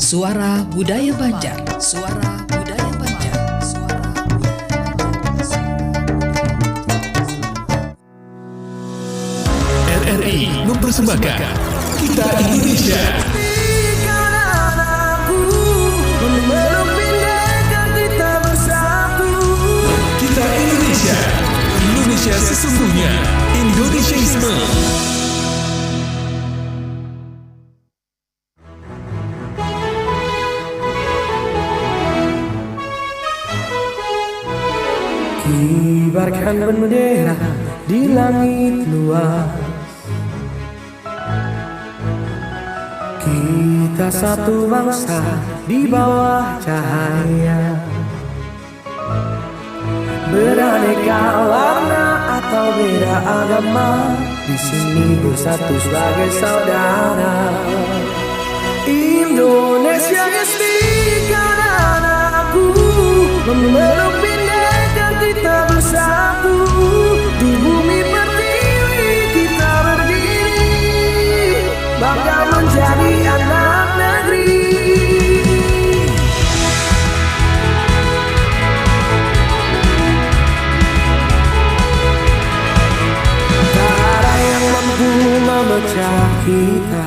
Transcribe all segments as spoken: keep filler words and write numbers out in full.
Suara Budaya Banjar. Suara Budaya Banjar. Suara Budaya Banjar. R R I mempersembahkan Kita Indonesia. Ikan anakku, memeluk bhinneka kita bersatu. Kita Indonesia, Indonesia sesungguhnya, Indonesiaisme. Kibarkan bendera di langit luas. Kita satu bangsa di bawah cahaya. Beraneka warna atau beda agama, di sini bersatu sebagai saudara. Indonesia is big, anak-anakku, memeluk bhinneka kita bersatu. Di bumi pertiwi kita berdiri, bangga menjadi anak negeri. Tak ada yang mampu memecah kita,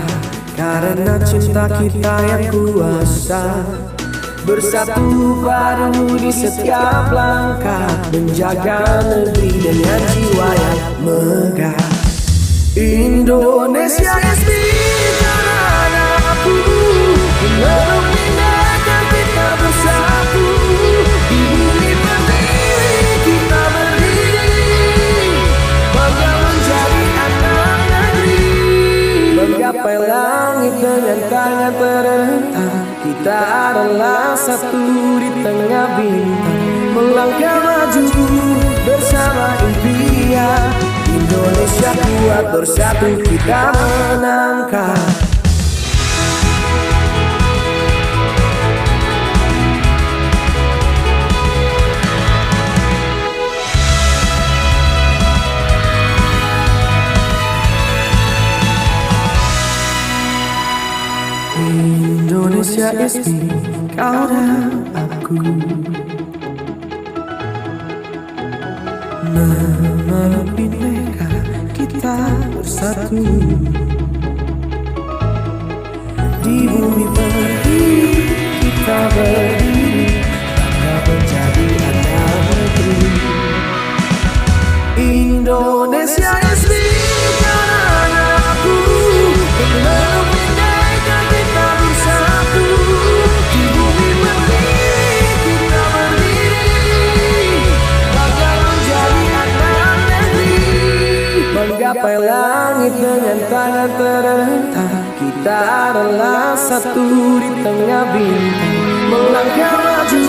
karena cinta kita yang kuasa. Bersatu padu di setiap langkah, menjaga negeri dengan jiwa yang megah. Indonesia is big, anak-anakku, memeluk bhinneka kita bersatu. Di bumi pertiwi kita berdiri, bangga menjadi anak negeri. Menggapai langit dengan tangan terentang. Kita adalah satu di tengah bintang, melangkah maju bersama impian. Indonesia kuat bersatu kita menangkan. Indonesia is me, kau dan aku. Memeluk bhinneka kita bersatu. Di bumi pertiwi kita berdiri, bangga menjadi anak negeri. Indonesia is big, anak-anakku, memeluk bhinneka kita bersatu. Di bumi pertiwi kita berdiri, bangga menjadi anak negeri. Menggapai langit dengan tangan terentang. Kita adalah satu di tengah bintang, melangkah maju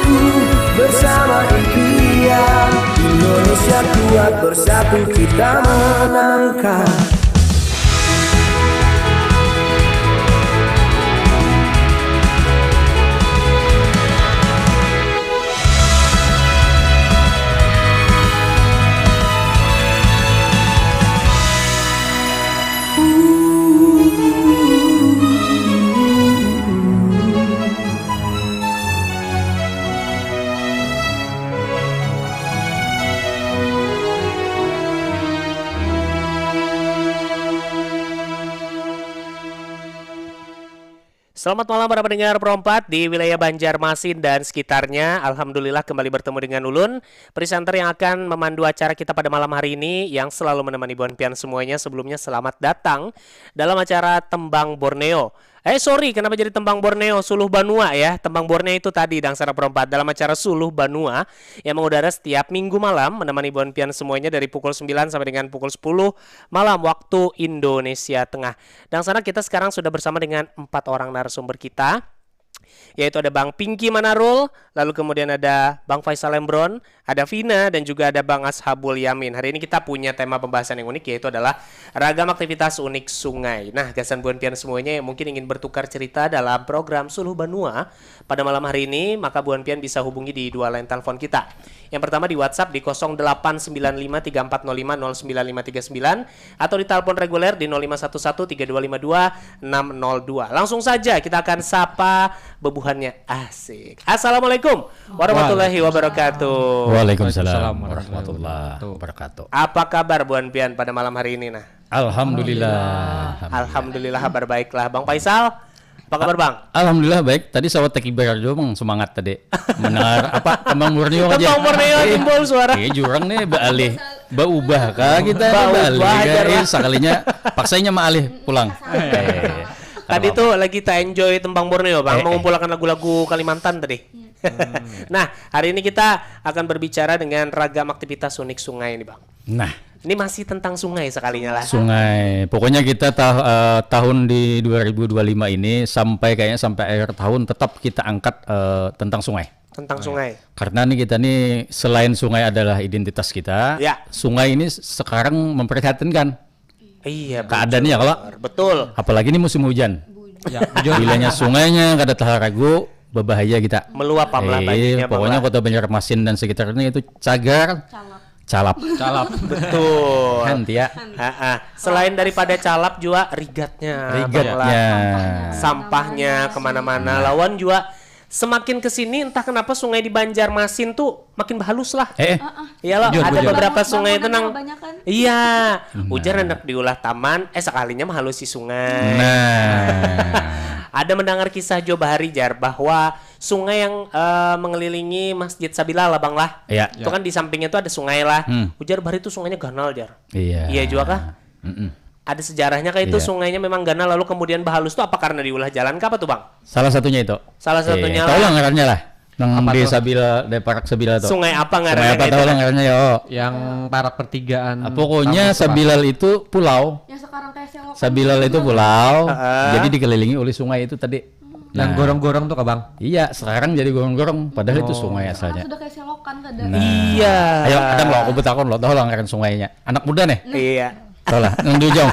bersama impian. Indonesia kuat bersatu kita menangkan. Selamat malam para pendengar Pro empat di wilayah Banjarmasin dan sekitarnya. Alhamdulillah kembali bertemu dengan ulun, presenter yang akan memandu acara kita pada malam hari ini, yang selalu menemani buan pian semuanya. Sebelumnya selamat datang dalam acara Tembang Borneo. Eh, sorry, kenapa jadi Tembang Borneo? Suluh Banua ya. Tembang Borneo itu tadi, Dangsana Pro empat, dalam acara Suluh Banua yang mengudara setiap minggu malam, menemani buan pian semuanya dari pukul sembilan sampai dengan pukul sepuluh malam waktu Indonesia Tengah. Dangsana, kita sekarang sudah bersama dengan empat orang narasumber kita, yaitu ada Bang Pinky Manarul, lalu kemudian ada Bang Faisal Lembron, Ada Vina dan juga ada Bang Ashabul Yamin. Hari ini kita punya tema pembahasan yang unik, yaitu adalah ragam aktivitas unik sungai. Nah, gasan buan pian semuanya yang mungkin ingin bertukar cerita dalam program Suluh Banua pada malam hari ini, maka buan pian bisa hubungi di dua line telepon kita. Yang pertama di WhatsApp di kosong delapan sembilan lima tiga empat nol lima nol sembilan lima tiga sembilan atau di telepon reguler di nol lima satu satu tiga dua lima dua enam nol dua. Langsung saja kita akan sapa bebuhannya. Asik. Assalamualaikum warahmatullahi wabarakatuh. Waalaikumsalam warahmatullahi wabarakatuh. Apa kabar buan pian pada malam hari ini nah? Alhamdulillah. Alhamdulillah kabar baiklah. Bang Faisal, apa kabar Bang? Alhamdulillah baik. Tadi sawat teki berar juga bang semangat tadi. Mendengar apa tembang Borneo aja. Tembang Borneo Eh, timbul suara. Iya jurang nih balik. Baubah kah kita nih Baubah balik aja kah? lah. Eh, sekalinya paksanya mah alih pulang. Eh, Tadi tuh lagi kita enjoy tembang Borneo Bang, Eh, eh. mengumpulkan lagu-lagu Kalimantan tadi. Nah, hari ini kita akan berbicara dengan ragam aktivitas unik sungai ini Bang. Nah, Ini masih tentang sungai sekalinya lah. sungai. Pokoknya kita tah- eh, tahun di dua ribu dua puluh lima ini sampai kayaknya sampai akhir tahun tetap kita angkat eh, tentang sungai. Tentang sungai. Karena nih kita nih selain sungai adalah identitas kita, Ya. sungai ini sekarang memprihatinkan. Iya, Keadaannya bujur. kalau Betul. Apalagi ini musim hujan. Ya, bujur. Bilanya sungainya kada taharagu, babahaya kita. Meluap, Bang, lah, Eh, banyunya, Bang, pokoknya lah. Kota Banjarmasin dan sekitarnya itu cagar, Calap. calap. Calap. Betul. Hantia. Ha-ha. Selain daripada calap juga rigatnya, Bang, lah. Rigatnya. Sampahnya kemana-mana. Lawan juga semakin ke sini entah kenapa sungai di Banjarmasin tuh makin bahalus lah. Eh, eh. Iya loh, Bujur, ada bujur. beberapa Bangunan- sungai itu bangunan nang kebanyakan. Iya, Nah. ujar hendak diulah taman, eh sekalinya mahalusi sungai. Nah. Ada mendengar kisah jua bahari jar bahwa sungai yang eh, mengelilingi Masjid Sabila lah Bang lah. Iya. Itu kan di sampingnya tuh ada sungai lah. Hmm. Ujar bahari itu sungainya ganal jar. Iya. Iya juga kah? Mm-mm. Ada sejarahnya kah itu Iya. Sungainya memang ganal lalu kemudian bahalus tuh apa karena diulah jalan kah apa tuh Bang? Salah satunya itu. Salah satunya Eh, tahu lah. lah ngarannya lah. Nang Apa di tuh? Sabila, di parak Sabila tuh. Sungai apa Sungai ngarannya apa itu? Tahu lah ngarannya yo. Yang parak pertigaan. Ah, pokoknya Rambut, Pak. Sabilal itu pulau. Yang sekarang kayak selokan. Sabilal itu pulau. Heeh. Jadi dikelilingi oleh sungai itu tadi. Yang Nah. Gorong-gorong tuh, Kabang. Iya, sekarang jadi gorong-gorong. Padahal itu Oh. Sungai Sekarang asalnya. sudah kayak selokan kada. Nah. Iya. Ayo, kadang lo aku betakon lo, tahu lah ngaran sungainya. Anak muda nih. Iya. Tahu lah, nang di ujung.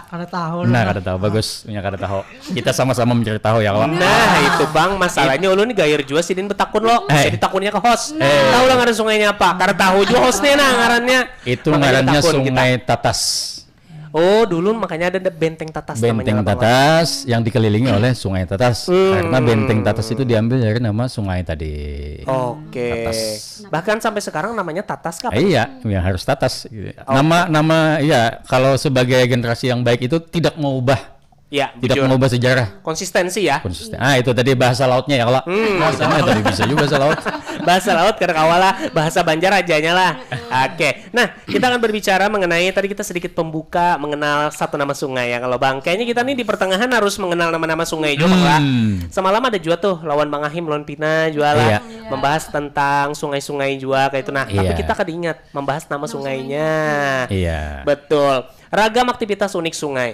Kada tahu. Nah, kada tahu. Bagus, punya kada tahu. Kita sama-sama mencari tahu ya, kalau. Nah, itu Bang, masalahnya ulun ni gayar jua sidin betakun lo. Eh. Jadi takunnya ke host. Eh. Tahu lah ngaran sungainya apa? Kada tahu jua hostnya nah ngarannya. Itu Makanya ngarannya betakun kita. Sungai Tatas. Oh, dulu makanya ada benteng Tatas Benteng namanya. Bang. Tatas yang dikelilingi oleh Sungai Tatas. Hmm. Karena Benteng Tatas itu diambil dari nama sungai tadi. Oke. Tatas. Bahkan sampai sekarang namanya Tatas kah? Eh, iya, ya harus Tatas. Nama nama iya kalau sebagai generasi yang baik itu tidak mau ubah, Ya, tidak bujur. mau ubah sejarah. Konsistensi ya. Konsisten. Ah, itu tadi bahasa lautnya ya kalau. Hmm. Bahasa tadi bisa juga bahasa laut. Bahasa laut kada kawa lah, bahasa Banjar ajanya lah. Oke. Nah, kita akan berbicara mengenai tadi kita sedikit pembuka mengenal satu nama sungai ya kalau Bang. Kayaknya kita nih di pertengahan harus mengenal nama-nama sungai juga Bang lah. Hmm. Semalam ada juga tuh lawan Bang Ahim lawan Pina juga lah Iya. membahas tentang sungai-sungai juga kayak itu. Nah, tapi Iya. kita kada ingat membahas nama sungainya. Iya. Betul. Ragam aktivitas unik sungai.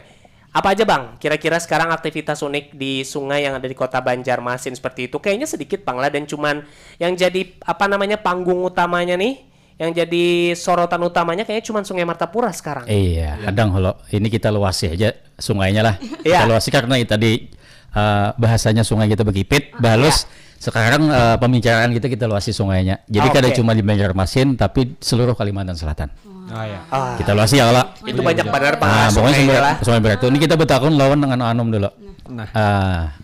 Apa aja Bang? Kira-kira sekarang aktivitas unik di sungai yang ada di Kota Banjarmasin seperti itu? Kayaknya sedikit Bang lah dan cuman yang jadi apa namanya panggung utamanya nih, yang jadi sorotan utamanya kayaknya cuman Sungai Martapura sekarang. Iya, kadang kalau ini kita luasi aja sungainya lah. Iya. Kita luasi karena tadi eh, bahasanya sungai kita bekipit, bahalus. Sekarang eh, pembicaraan kita kita luasi sungainya. Jadi Oke. kada cuma di Banjarmasin tapi seluruh Kalimantan Selatan. Oh ya. Ah, Kita luasi ya kalau. itu banyak benar Bang Ah, pokoknya sungai sampai, lah. sampai berarti ini kita betakun lawan dengan Anom dulu. Nah. Ah,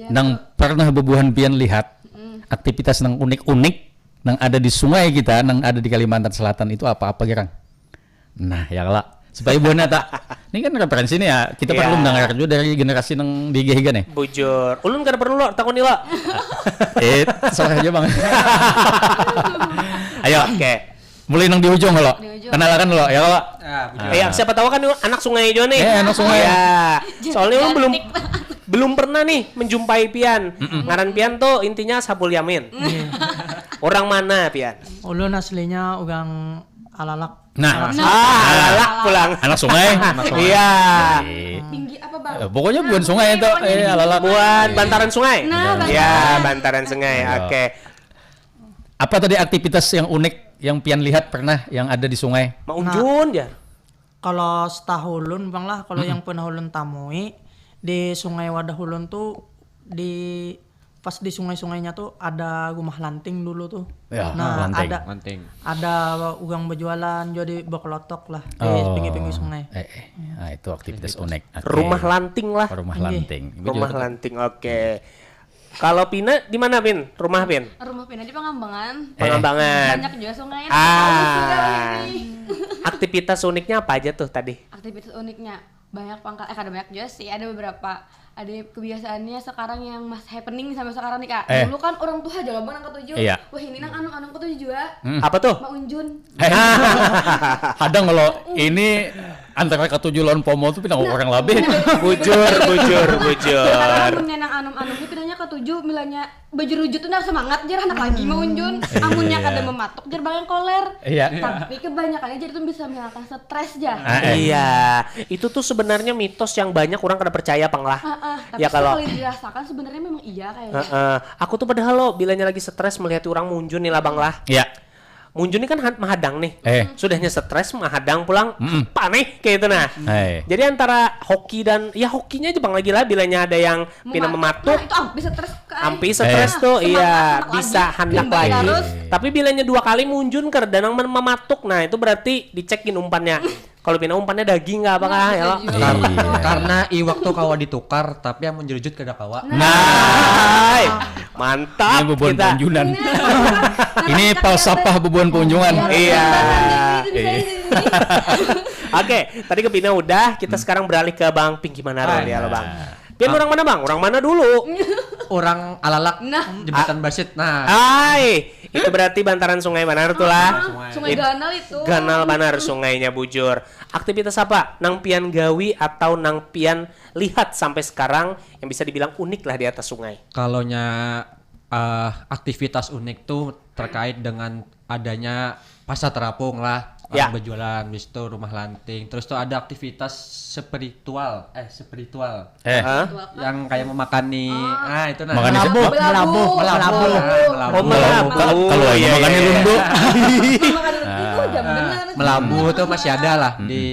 nang pernah bebuhan pian lihat aktivitas nang unik-unik nang ada di sungai kita, nang ada di Kalimantan Selatan itu apa-apa gerang? Nah, ya kalau supaya buahnya tak ini kan referensi nih ya, kita Iya. perlu mendengar juga dari generasi nang di higa nih. Bujur. Ulun kada perlu lo, takuni lo. Eh, salah aja bang. Ayo, Oke. Mulai nang di ujung kalau. Di ujung. Kenalakan lo, ya kalau. Ah, bujur. Ya, siapa tahu kan anak sungai juga nih. Eh, anak sungai. Ya. Soalnya ulun belum Cantik. belum pernah nih menjumpai pian. Ngaran pian tuh intinya Sabul Yamin. Orang mana pian? Ulun aslinya ugang Alalak. Nah, Ah, Alalak pulang. Anak sungai. Iya. Eh, Tinggi apa bang? eh, pokoknya bukan sungai itu, eh, Alalak. Buat bantaran sungai. Nah, Ya, bantaran sungai. Ayo. Oke. Apa tadi aktivitas yang unik yang pian lihat pernah yang ada di sungai? Maunjun jar. Kalau setahulun bang lah, kalau yang pernah ulun tamui di sungai wadah ulun tuh di pas di sungai-sungainya tuh ada rumah lanting dulu tuh. Ya, Nah, lanting. ada Lanting. ada orang berjualan jadi berkelotok lah di Oh. pinggir-pinggir sungai. Eh, eh. Nah, itu aktivitas unik. Oke. Rumah lanting lah. Rumah Iya. lanting. Gua Rumah juga- lanting. Oke. Kalau Pina di mana, Pin? Rumah, Pin? Rumah Pina di Pangambangan. Eh. Pangambangan. Banyak juga sungai. Ah. Aktivitas uniknya apa aja tuh tadi? Aktivitas uniknya banyak pangkal, eh, kada banyak juga sih, ada beberapa. Ada kebiasaannya sekarang yang masih happening sampai sekarang nih, Kak. Eh. Dulu kan orang tuh aja loba nang ketujuh. Iya. Wah, ini nang anu-anu ketujuh juga. Hmm. Apa tuh? Maunjun. Kadang kalau ini antara ketujuh lawan pomo tuh pindah orang labih. Bujur, bujur, bujur. Sekarang mun nang anum-anum ini pinanya ketujuh, milanya bajurujut tuh nah semangat jar anak lagi maunjun. Amunnya Iya. Kada mematuk jar bang yang koler. Iya. Tapi kebanyakannya jadi tuh bisa menghilangkan stres jar. Ah, eh. Iya, itu tuh sebenarnya mitos yang banyak orang kada percaya, pang lah. Heeh, tapi Ya, kalau sekali dirasakan sebenarnya memang iya kayaknya. Heeh. Aku tuh padahal lo bilanya lagi stres melihat orang munjun nih lah, bang lah. Ya. Munjun ini kan han- mahadang nih. Eh. Sudahnya stres mahadang pulang Mm-mm. panih kayak itu nah. Hai. Jadi antara hoki dan ya hokinya aja bang lagi lah bilanya ada yang pina Mematuk. mematuk. Nah, itu ampi stres ke Ampi stres Eh. tuh Semangat iya anak bisa lagi. handak Gembira lagi. terus. Tapi bilanya dua kali munjun kada nang mem- mematuk. Nah, itu berarti dicek gin umpannya. Kalau pina umpannya daging nggak apa kah ya lo? Bisa juga. Iya. Karena iwak tuh kawa ditukar, tapi yang menjerujut kada kawa. Nah, mantap Ini bubuhan kita. Punjunan. Ini falsafah bubuhan Punjungan. Iya. Iya. Oke, tadi ke Pina udah, kita sekarang beralih ke Bang Pinky Manaro Ah, ya lo nah. Bang. Pian orang mana Bang? Orang mana dulu? Orang Alalak Nah. Jembatan Basit. Nah, Hai, itu berarti bantaran sungai banar tuh lah. Ah, sungai It- ganal itu. Ganal banar sungainya bujur. Aktivitas apa nang pian gawi atau nang pian lihat sampai sekarang yang bisa dibilang unik lah di atas sungai? Kalaunya eh, aktivitas unik tuh terkait dengan adanya pasar terapung lah, Ya. orang berjualan, bis itu rumah lanting, terus tuh ada aktivitas spiritual, eh spiritual Eh. Hah? yang kayak memakani, ah itu nah. Makani Melabuh, siapa? melabuh, Melabuh. melabuh. Ah, melabuh. Oh, melabuh. Kalau kalau Iya, ini iya, makani iya. lundu. Makan itu jam benar. Melabuh tuh masih ada lah di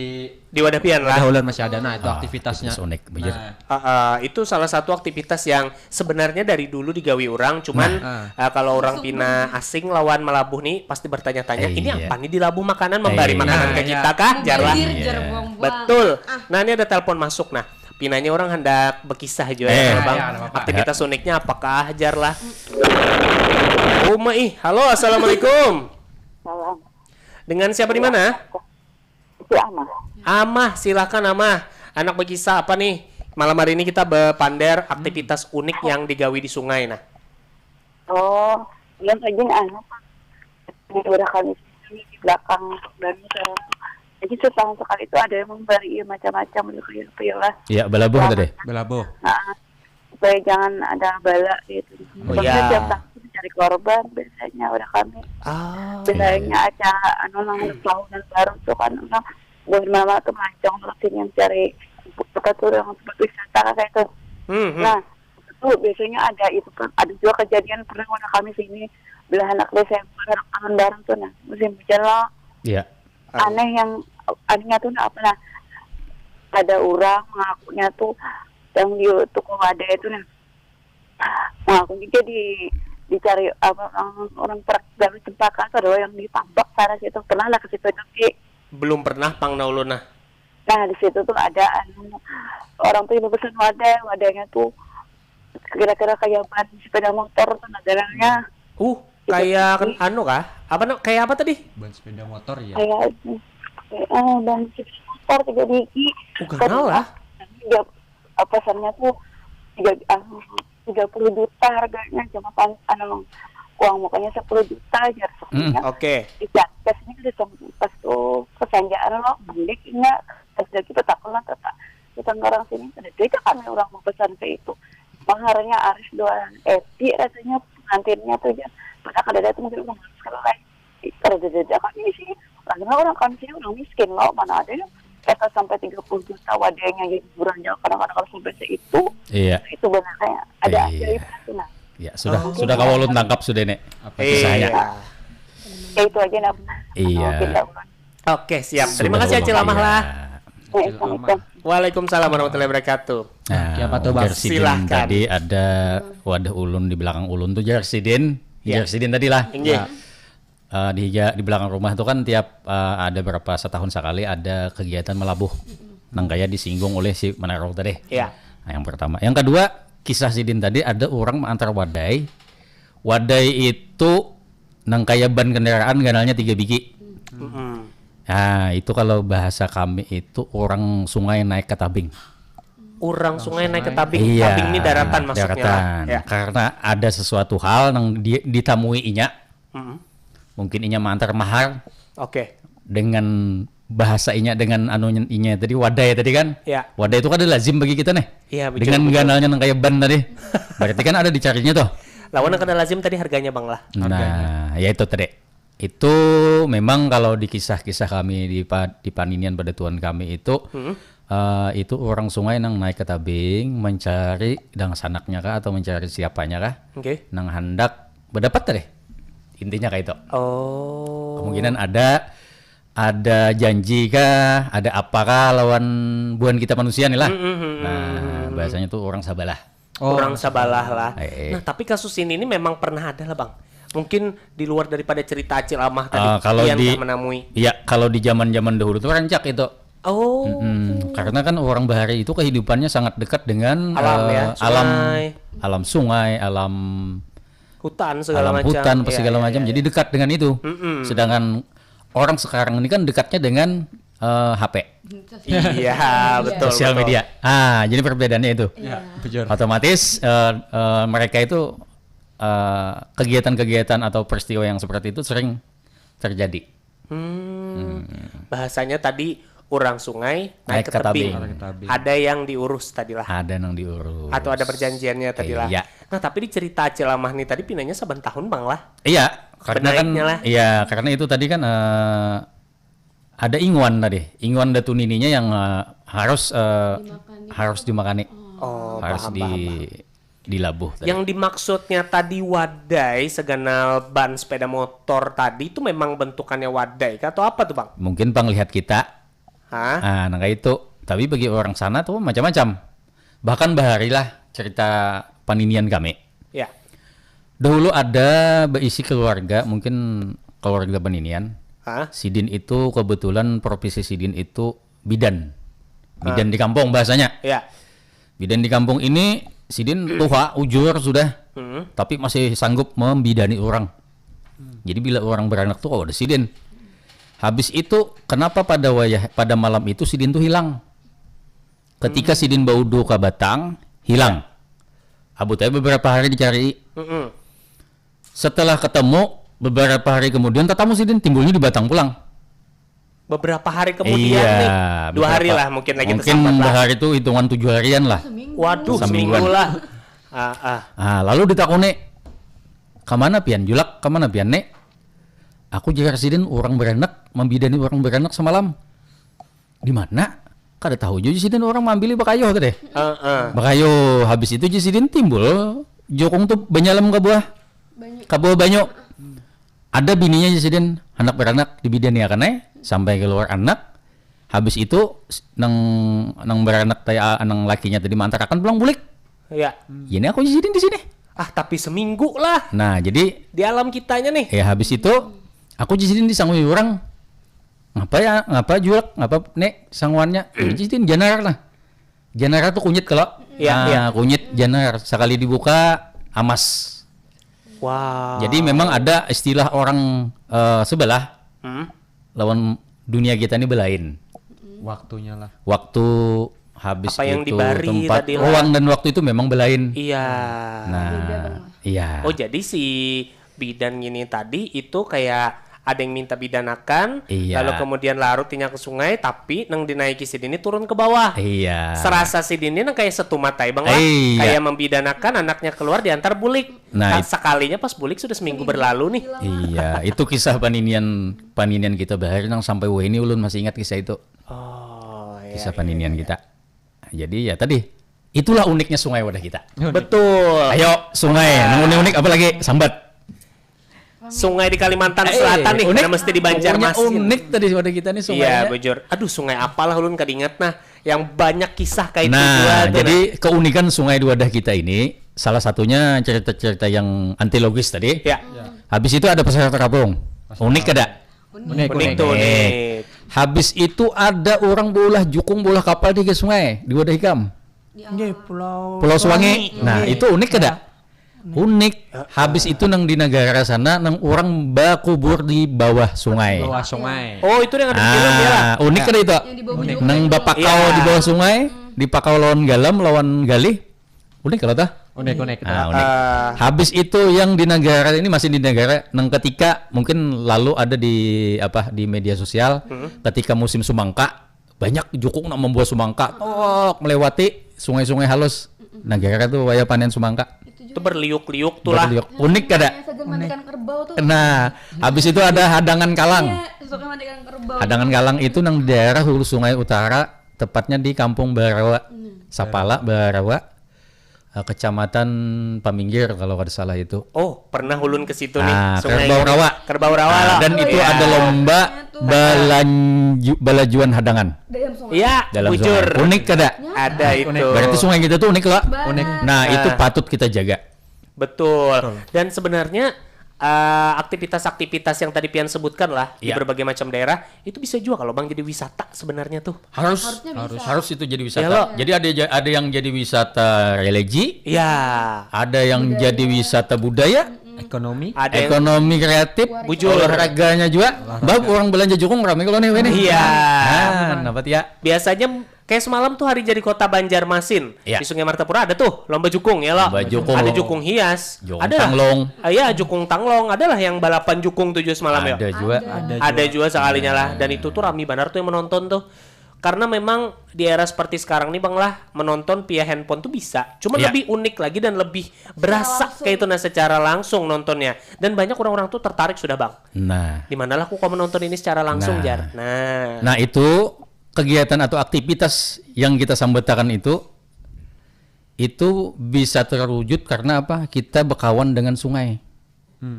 Di wadah pian lah. Dahulan masih ada, nah itu Ah, aktivitasnya. Aktivitas unik, bujur. Nah, Ah, ah, itu salah satu aktivitas yang sebenarnya dari dulu digawi orang, cuman Nah. ah, kalau orang pina asing lawan melabuh nih pasti bertanya-tanya, ini Iya. apa nih dilabuh makanan, membari Iya. makanan Nah, ke iya. kita kah? Jar lah. Mubazir Iya. jar buang-buang. Betul. Nah, ini ada telepon masuk nah. Pinanya orang hendak berkisah juga Eh. ya, Bang. Ya, ada apa-apa. Aktivitas uniknya apakah jar lah? Uma ih, halo, assalamualaikum. Salam. Dengan siapa di mana? Si Amah. Amah, silakan Amah. Anak berkisah apa nih? Malam hari ini kita berpander aktivitas unik yang digawi di sungai nah. Oh, yang rajin anu Pak. Di daerah kami sini di belakang Bani Sarang. Jadi setahun sekali itu ada yang memberi ya, macam-macam gitu kayak apa ya lah. Ya, balabuh tadi. belabuh. Nah, supaya jangan ada bala gitu. Oh, Maksudnya iya. tiap tahun mencari korban biasanya udah kami. Ah. Biasanya acara anu nang tahunan baru tuh kan orang bulan malam tuh melancong tuh sini yang cari apa tuh yang tempat wisata kan kayak itu. Hmm, hmm. Nah, itu biasanya ada itu kan ada juga kejadian pernah warna kami sini belahan anak Desember anak tahun baru tuh nah musim hujan loh. Iya. Aneh yang anehnya tuh nah, apa nah ada orang mengakunya tuh yang di toko wadai itu nah mengakunya dia di dicari apa orang, orang perak galuh cempaka tuh adalah yang ditambak sana situ pernah lah ke situ tapi Belum pernah pang nah ulun nah. Nah di situ tuh ada anu orang tuh yang pesan wadah, wadahnya tuh kira-kira kayak ban sepeda motor tuh nah dalangnya Uh, kayak ken- anu kah? Apa no? Kayak apa tadi? Ban sepeda motor ya. Kayak eh ban sepeda motor tiga biji. Uh, ganal lah. Tiga, eh, pesannya tuh tiga ah, tiga puluh juta harganya cuma pas anu uang mukanya sepuluh juta aja Hmm. sebenarnya. Oke. Iya, pas ini udah sem- pas tuh kesanjaan lo balik enggak pas lagi petakon lah kata kita orang sini ada aja kami orang mau pesan ke itu. Maharnya aris dua eti rasanya pengantinnya tuh aja. Padahal kada datang juga mau sekali lagi. Kada ada kami sih. Karena orang kami sini orang miskin loh, mana ada yang kita sampai tiga puluh juta wadahnya jadi hiburan jauh kadang-kadang kalau sampai seitu Iya. Itu benar kayak ada Iya. ajaib sih nah. Ya, sudah Oh. sudah kawa ulun tangkap sudah nek. Apa Iya. Kisahnya. Ya itu aja nak. Iya. Mungkin tak Oke, siap. Terima Sudah kasih Acil lama Amah lah. ya. Assalamualaikum. Waalaikumsalam warahmatullahi wabarakatuh. Nah, Ya, apa tuh, Bang? ujar sidin Silakan. Tadi ada wadah ulun di belakang ulun tuh jar sidin. Ya. Jar sidin tadi lah. Inggih. Eh, di higa- di belakang rumah tuh kan tiap eh, ada berapa setahun sekali ada kegiatan melabuh. Nang kayak disinggung oleh si Manarung tadi. Ya. Nah, yang pertama. Yang kedua, kisah sidin tadi ada orang mengantar wadai. Wadai itu nang kayak ban kendaraan ganalnya tiga biji. Mm-mm. Nah, itu kalau bahasa kami itu orang sungai naik ke tabing. Orang sungai naik ke tabing. Iya. Tabing ini daratan maksudnya. Daratan. Ya. Karena ada sesuatu hal yang di, ditamui inya. Mm-mm. Mungkin inya mengantar mahar Oke. dengan bahasa inya dengan anu inya tadi wadai tadi kan. Ya. Wadai itu kan ada lazim bagi kita nih. Iya, betul, Dengan betul. Ganalnya nang kayak ban tadi. Berarti kan ada dicarinya tuh. Lawan yang kada lazim tadi harganya bang lah. Nah, ya itu tadi. Itu memang kalau di kisah-kisah kami di, pa- di paninian pada tuan kami itu Hmm. eh, itu orang sungai nang naik ke tabing mencari dangsanaknya kah atau mencari siapanya kah Oke. nang hendak berdapat tadi. Intinya kayak itu. Oh. Kemungkinan ada ada janji kah, ada apa kah lawan buhan kita manusia nih lah. Hmm, hmm, hmm, Nah, bahasanya tuh orang sabalah. Orang sabalah lah. Eh, eh. Nah, tapi kasus ini ini memang pernah ada lah bang. Mungkin di luar daripada cerita Acil Amah tadi, Ah, kalau pian di- dah menamui. Ya, kalau di zaman-zaman dahulu tuh rancak itu. Oh. Hmm, karena kan orang bahari itu kehidupannya sangat dekat dengan Alam ya, eh, alam sungai. Alam sungai, alam Hutan segala alam macam. hutan, apa Iya, segala iya, macam. iya. Jadi dekat dengan itu. Mm-mm. Sedangkan orang sekarang ini kan dekatnya dengan eh, H P. Iya, betul. Sosial betul. Media. Ah, jadi perbedaannya itu. Ya, bujur. Otomatis eh, eh, mereka itu eh, kegiatan-kegiatan atau peristiwa yang seperti itu sering terjadi. Hmm. Bahasanya tadi orang sungai naik, Naik ke ke tebing. tabing. Orang ke tabing. Ada yang diurus tadilah. Ada yang diurus. Atau ada perjanjiannya tadilah. Iya. Nah, tapi di cerita Acil Amah nih tadi pinanya saban tahun bang lah. Iya, karena kan Benaiknya lah. Iya, karena itu tadi kan eh, ada inguan tadi. Inguan datu nininya yang eh, harus eh, Dimakani. Harus dimakani. Oh, Harus paham, di paham, paham. Dilabuh tadi. Yang dimaksudnya tadi wadai seganal ban sepeda motor tadi itu memang bentukannya wadai kah atau apa tuh bang? Mungkin panglihat kita. Hah? Ah, nang kayak itu. Tapi bagi orang sana tuh macam-macam. Bahkan bahari lah cerita paninian kami. Ya. Dahulu ada berisi keluarga, mungkin keluarga paninian. Hah? Sidin itu kebetulan profesi sidin itu bidan. Bidan di kampung bahasanya. Ya. Bidan di kampung ini sidin tuha ujur sudah, Hmm. tapi masih sanggup membidani orang. Jadi bila orang beranak tuh ada sidin. Habis itu kenapa pada wayah pada malam itu sidin tuh hilang? Ketika sidin baudu ke Batang, hilang. Abu tadi beberapa hari dicari. Mm-mm. Setelah ketemu beberapa hari kemudian tetamu sidin timbulnya di Batang pulang. Beberapa hari kemudian Iya, nih, dua hari beberapa- lah mungkin lagi Mungkin tersambat lah. Bahari itu hitungan tujuh harian lah. Waduh, Semingguan. seminggu lah. Ah, ah. Ah, lalu ditakuni, kemana pian Julak, kemana pian Nek? Aku jar sidin orang beranak, membidani orang beranak semalam. Di mana? Kada tahu juga sidin orang mambili bakayuh tadi. Heeh. Bakayuh habis itu ji sidin timbul jukung tuh banyalam ke buah Banyak. ke buah banyu. Ada bininya ji sidin anak beranak dibidani akan eh sampai keluar anak. Habis itu s- nang nang beranak tadi ah, nang lakinya tadi maantarakan pulang bulik. Ya. Ini aku ji sidin di sini. Ah, tapi seminggu lah Nah, jadi di alam kitanya nih. ya habis itu aku ji sidin disangui orang. Ngapa ya? Ngapa Julak? Ngapa Nek sanguannya? Ji sidin janar lah. Janar tuh kunyit kalau. Iya, Nah, iya. Kunyit janar sekali dibuka amas. Wow. Jadi memang ada istilah orang eh, sebelah Hmm? lawan dunia kita ini belain. Waktunya lah. Waktu habis Apa yang itu dibari tempat tadi lah. Ruang dan waktu itu memang belain. Iya. Nah, iya. Oh, jadi si bidan gini tadi itu kayak ada yang minta bidanakan, Iya. lalu kemudian larut inya ke sungai, tapi nang dinaiki sidin ini turun ke bawah. Iya. Serasa sidin ini nang kayak setumat ai bang lah, Iya. kayak membidanakan anaknya keluar diantar bulik. Nah, Nah, it- sekalinya pas bulik sudah seminggu berlalu nih. Iya, itu kisah paninian paninian kita bahari nang sampai wah ini ulun masih ingat kisah itu. Oh, iya. Kisah paninian kita. Jadi ya tadi itulah uniknya sungai wadah kita. Betul. Ayo sungai, nang unik-unik apa lagi? Sambat. Sungai di Kalimantan Selatan nih, unik. Karena mesti di Banjarmasin. Unik tadi pada kita nih sungai. Iya, bujur. Aduh, sungai apalah ulun kada ingat nah. Yang banyak kisah kayak itu Nah, juga tuh. Jadi Nah. Keunikan sungai di wadah kita ini, salah satunya cerita-cerita yang antilogis tadi. Ya. Habis itu ada pasar terapung. Unik kada? Unik, unik tuh, unik. Habis itu ada orang beulah jukung, beulah kapal di sungai, di wadah ikam. Nggih, pulau. Pulau Suwangi. Nah, itu unik kada? Unik. Habis itu nang di negara sana, nang orang bakubur di bawah sungai. Bawah sungai. Oh, itu yang ada di film ya lah. Ah, unik kada itu? Yang di bawah bujur. Nang bapakau Iya. Di bawah sungai, dipakau lawan galam, lawan galih. Unik kalau tah? Unik, unik. Ah, unik. Eh, Habis itu yang di negara ini masih di negara, nang ketika mungkin lalu ada di apa di media sosial, ketika musim sumangka, banyak jukung nak membawa sumangka, tok melewati sungai-sungai halus. Negara tuh wayah panen sumangka. itu berliuk-liuk tuh lah. Berliuk. Unik kada? Sagan mandikan kerbau tuh. Nah, habis itu ada hadangan kalang. Iya, suka mandikan kerbau. Hadangan kalang itu nang di daerah hulu Sungai Utara, tepatnya di Kampung Barawa. Sapala Barawa, eh, Kecamatan Paminggir kalau kada salah itu. Oh, pernah ulun ke situ nih. Ah, Sungai Kerbau ini. Rawa. Kerbau Rawa Nah, lah. dan itu Iya. Ada lomba balanju, balajuan hadangan Dalam sungai. Iya, dalam bujur. Sungai. Unik kada? Ada itu. Berarti sungai kita tuh unik lah. Unik. Nah, itu patut kita jaga. Betul. Dan sebenarnya eh, aktivitas-aktivitas yang tadi pian sebutkan lah di Iya. Berbagai macam daerah itu bisa juga kalau bang jadi wisata sebenarnya tuh. Harus Harusnya harus bisa. Harus itu jadi wisata. Iya, lo. Jadi ada ja- ada yang jadi wisata religi, Iya. Ada yang jadi wisata budaya, Ekonomi. Ada yang ekonomi kreatif, Bujur. Olahraganya juga. Bab orang belanja jukung rame kalau nih ini. Iya. Ah, kenapa ya? Biasanya kayak semalam tuh hari jadi kota Banjarmasin Iya. Di Sungai Martapura ada tuh lomba jukung ya lo. Lomba jukung. Ada jukung hias. Jukung Ada lah. tanglong. Ah, iya, jukung tanglong. Adalah yang balapan jukung tuh juga semalam ya. Ada juga. Ada Ada juga. juga sekalinya lah. Dan itu tuh rame banget tuh yang menonton tuh. Karena memang di era seperti sekarang nih bang lah menonton via handphone tuh bisa. Cuma Iya. Lebih unik lagi dan lebih berasa Langsung. Kayak itu nah secara langsung nontonnya. Dan banyak orang-orang tuh tertarik sudah bang. Nah. Di manalah aku kok menonton ini secara langsung Nah. jar. Nah. Nah, itu kegiatan atau aktivitas yang kita sambatakan itu itu bisa terwujud karena apa? Kita berkawan dengan sungai.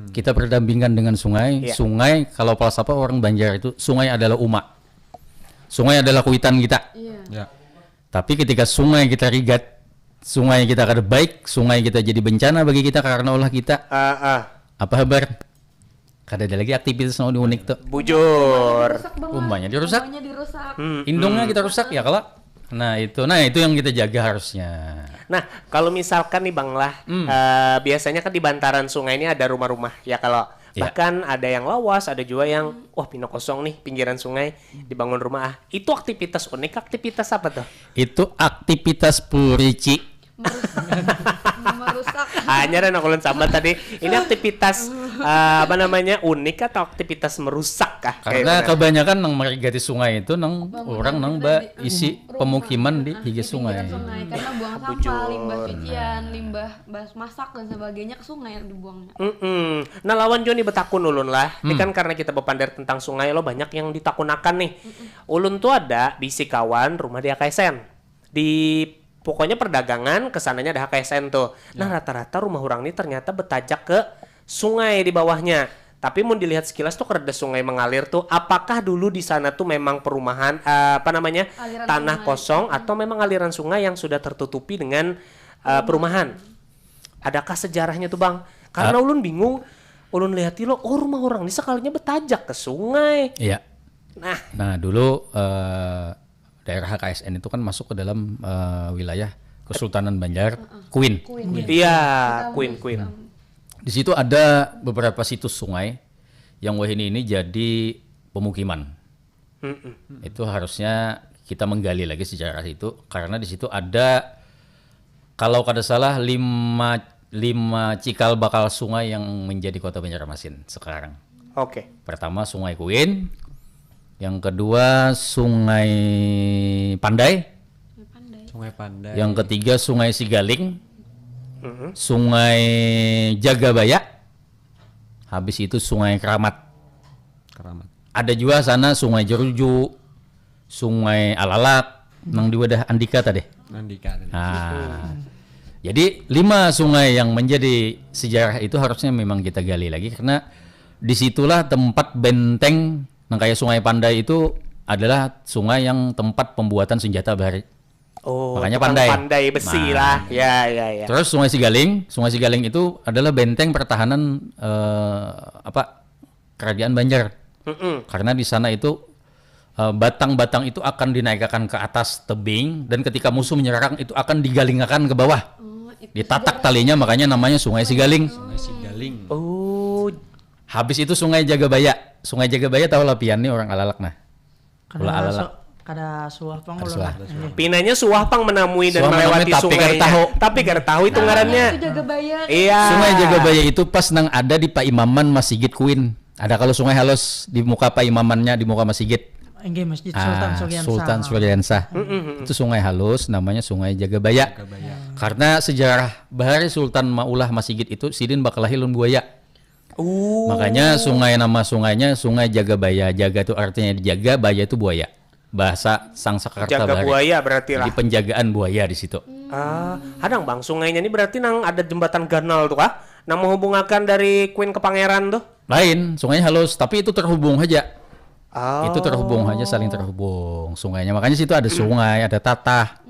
Kita berdampingan dengan sungai. Iya. Sungai kalau falsafah orang Banjar itu sungai adalah uma. Sungai adalah kuitan kita. Iya. Ya. Tapi ketika sungai kita rigat, sungai kita kada baik, sungai kita jadi bencana bagi kita karena ulah kita. Ah, ah. Apa kabar? Kada ada lagi aktivitas yang unik tuh. Bujur. Rusak banget. Umpanya dirusak. Umpanya dirusak. Hmm. Indungnya kita rusak ya kalau. Nah, itu. Nah, itu yang kita jaga harusnya. Nah, kalau misalkan nih Bang lah, eh, biasanya kan di bantaran sungai ini ada rumah-rumah ya kalau Iya. bahkan ada yang lawas, ada juga yang wah pina kosong nih pinggiran sungai dibangun rumah ah. Itu aktivitas unik, aktivitas apa tuh? Itu aktivitas purici. Merusak. Hanya dan aku ulun sambat tadi. Ini aktivitas eh, apa namanya unik atau aktivitas merusak kah? Karena Kayak kebanyakan yang merigati sungai itu nang orang nang ba isi pemukiman di higa sungai. Karena buang sampah, limbah cucian, limbah bas- masak dan sebagainya ke sungai dibuangnya. Mm-mm. Nah lawan Joni betakun ulun lah. Ini kan karena kita bepander tentang sungai lo banyak yang ditakunakan nih. Ulun tuh ada bisi kawan rumah di A K S N. Di pokoknya perdagangan kesananya ada H K S N tuh. Nah rata-rata rumah orang nih ternyata betajak ke sungai di bawahnya. Tapi mun dilihat sekilas tuh kerada sungai mengalir tuh. Apakah dulu di sana tuh memang perumahan eh, apa namanya Aliran tanah sungai. Kosong atau memang aliran sungai yang sudah tertutupi dengan eh, perumahan? Adakah sejarahnya tuh bang? Karena ulun bingung. Ulun lihati lo, oh rumah orang ini sekalinya betajak ke sungai. Iya. Nah, Nah, dulu eh, daerah H K S N itu kan masuk ke dalam eh, wilayah Kesultanan Banjar, Kuin. iya, Queen Queen. Di situ ada beberapa situs sungai yang wahini ini jadi pemukiman. Mm-mm. Itu harusnya kita menggali lagi sejarah itu karena di situ ada kalau kada salah lima lima cikal bakal sungai yang menjadi kota Banjarmasin sekarang. Oke. Pertama Sungai Kuin, yang kedua Sungai Pandai, Sungai Pandai. yang ketiga Sungai Sigaling, Mm-mm. Sungai Jagabaya, habis itu Sungai Keramat. Keramat. Ada juga sana Sungai Jeruju, Sungai Alalak, nang di wadah Andika tadi. Andika tadi. Nah, jadi lima sungai yang menjadi sejarah itu harusnya memang kita gali lagi karena Di situlah tempat benteng nang kaya Sungai Pandai itu adalah sungai yang tempat pembuatan senjata bahari. Oh, makanya tukang pandai. Pandai besi. Nah, lah. Ya, ya, ya. Terus Sungai Sigaling, Sungai Sigaling itu adalah benteng pertahanan, eh, apa, Kerajaan Banjar. Mm-mm. Karena di sana itu, eh, batang-batang itu akan dinaikakan ke atas tebing dan ketika musuh menyerang itu akan digalingakan ke bawah. Oh, itu ditatak juga talinya, makanya namanya Sungai Sigaling. Sungai Sigaling. Oh. Habis itu Sungai Jagabaya. Sungai Jagabaya tahu lah pian nih orang Alalak nah. Ulah Alalak. Kada suah pang ulun lah. Pinanya suah pang menamui dan melewati sungainya. Suah menamui tapi kada tahu. Tapi kada tahu itu ngarannya. Itu Jagabaya. Iya. Sungai Jagabaya itu pas nang ada di paimaman Masigit Kuin. Ada kalau Sungai Halus di muka paimamannya, di muka masigit. Inggih, Masjid Sultan Suriansah. Ah, Sultan Suriansah. Mm-mm. Itu Sungai Halus, namanya Sungai Jagabaya. Jagabaya. Karena sejarah bahari Sultan maulah masigit itu, sidin bakalahi lawan buaya. Oh. Makanya sungai, nama sungainya Sungai Jagabaya. Jaga itu artinya dijaga, baya itu buaya. Bahasa Sangsekerta bahari. Jaga buaya berarti lah. Jadi penjagaan buaya di situ. Ah, hadang bang, sungainya ini berarti nang ada jembatan ganal tuh kah? Nang menghubungakan dari Queen ke Pangeran tuh? Lain, sungainya halus, tapi itu terhubung aja. Oh. Itu terhubung aja, saling terhubung sungainya. Makanya situ ada sungai, ada tatah,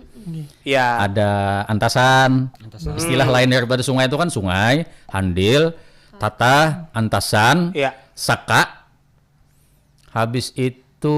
ya, ada antasan. Antasan. Istilah lain daripada sungai itu kan sungai, handil, tatah, antasan, ya, saka. Habis itu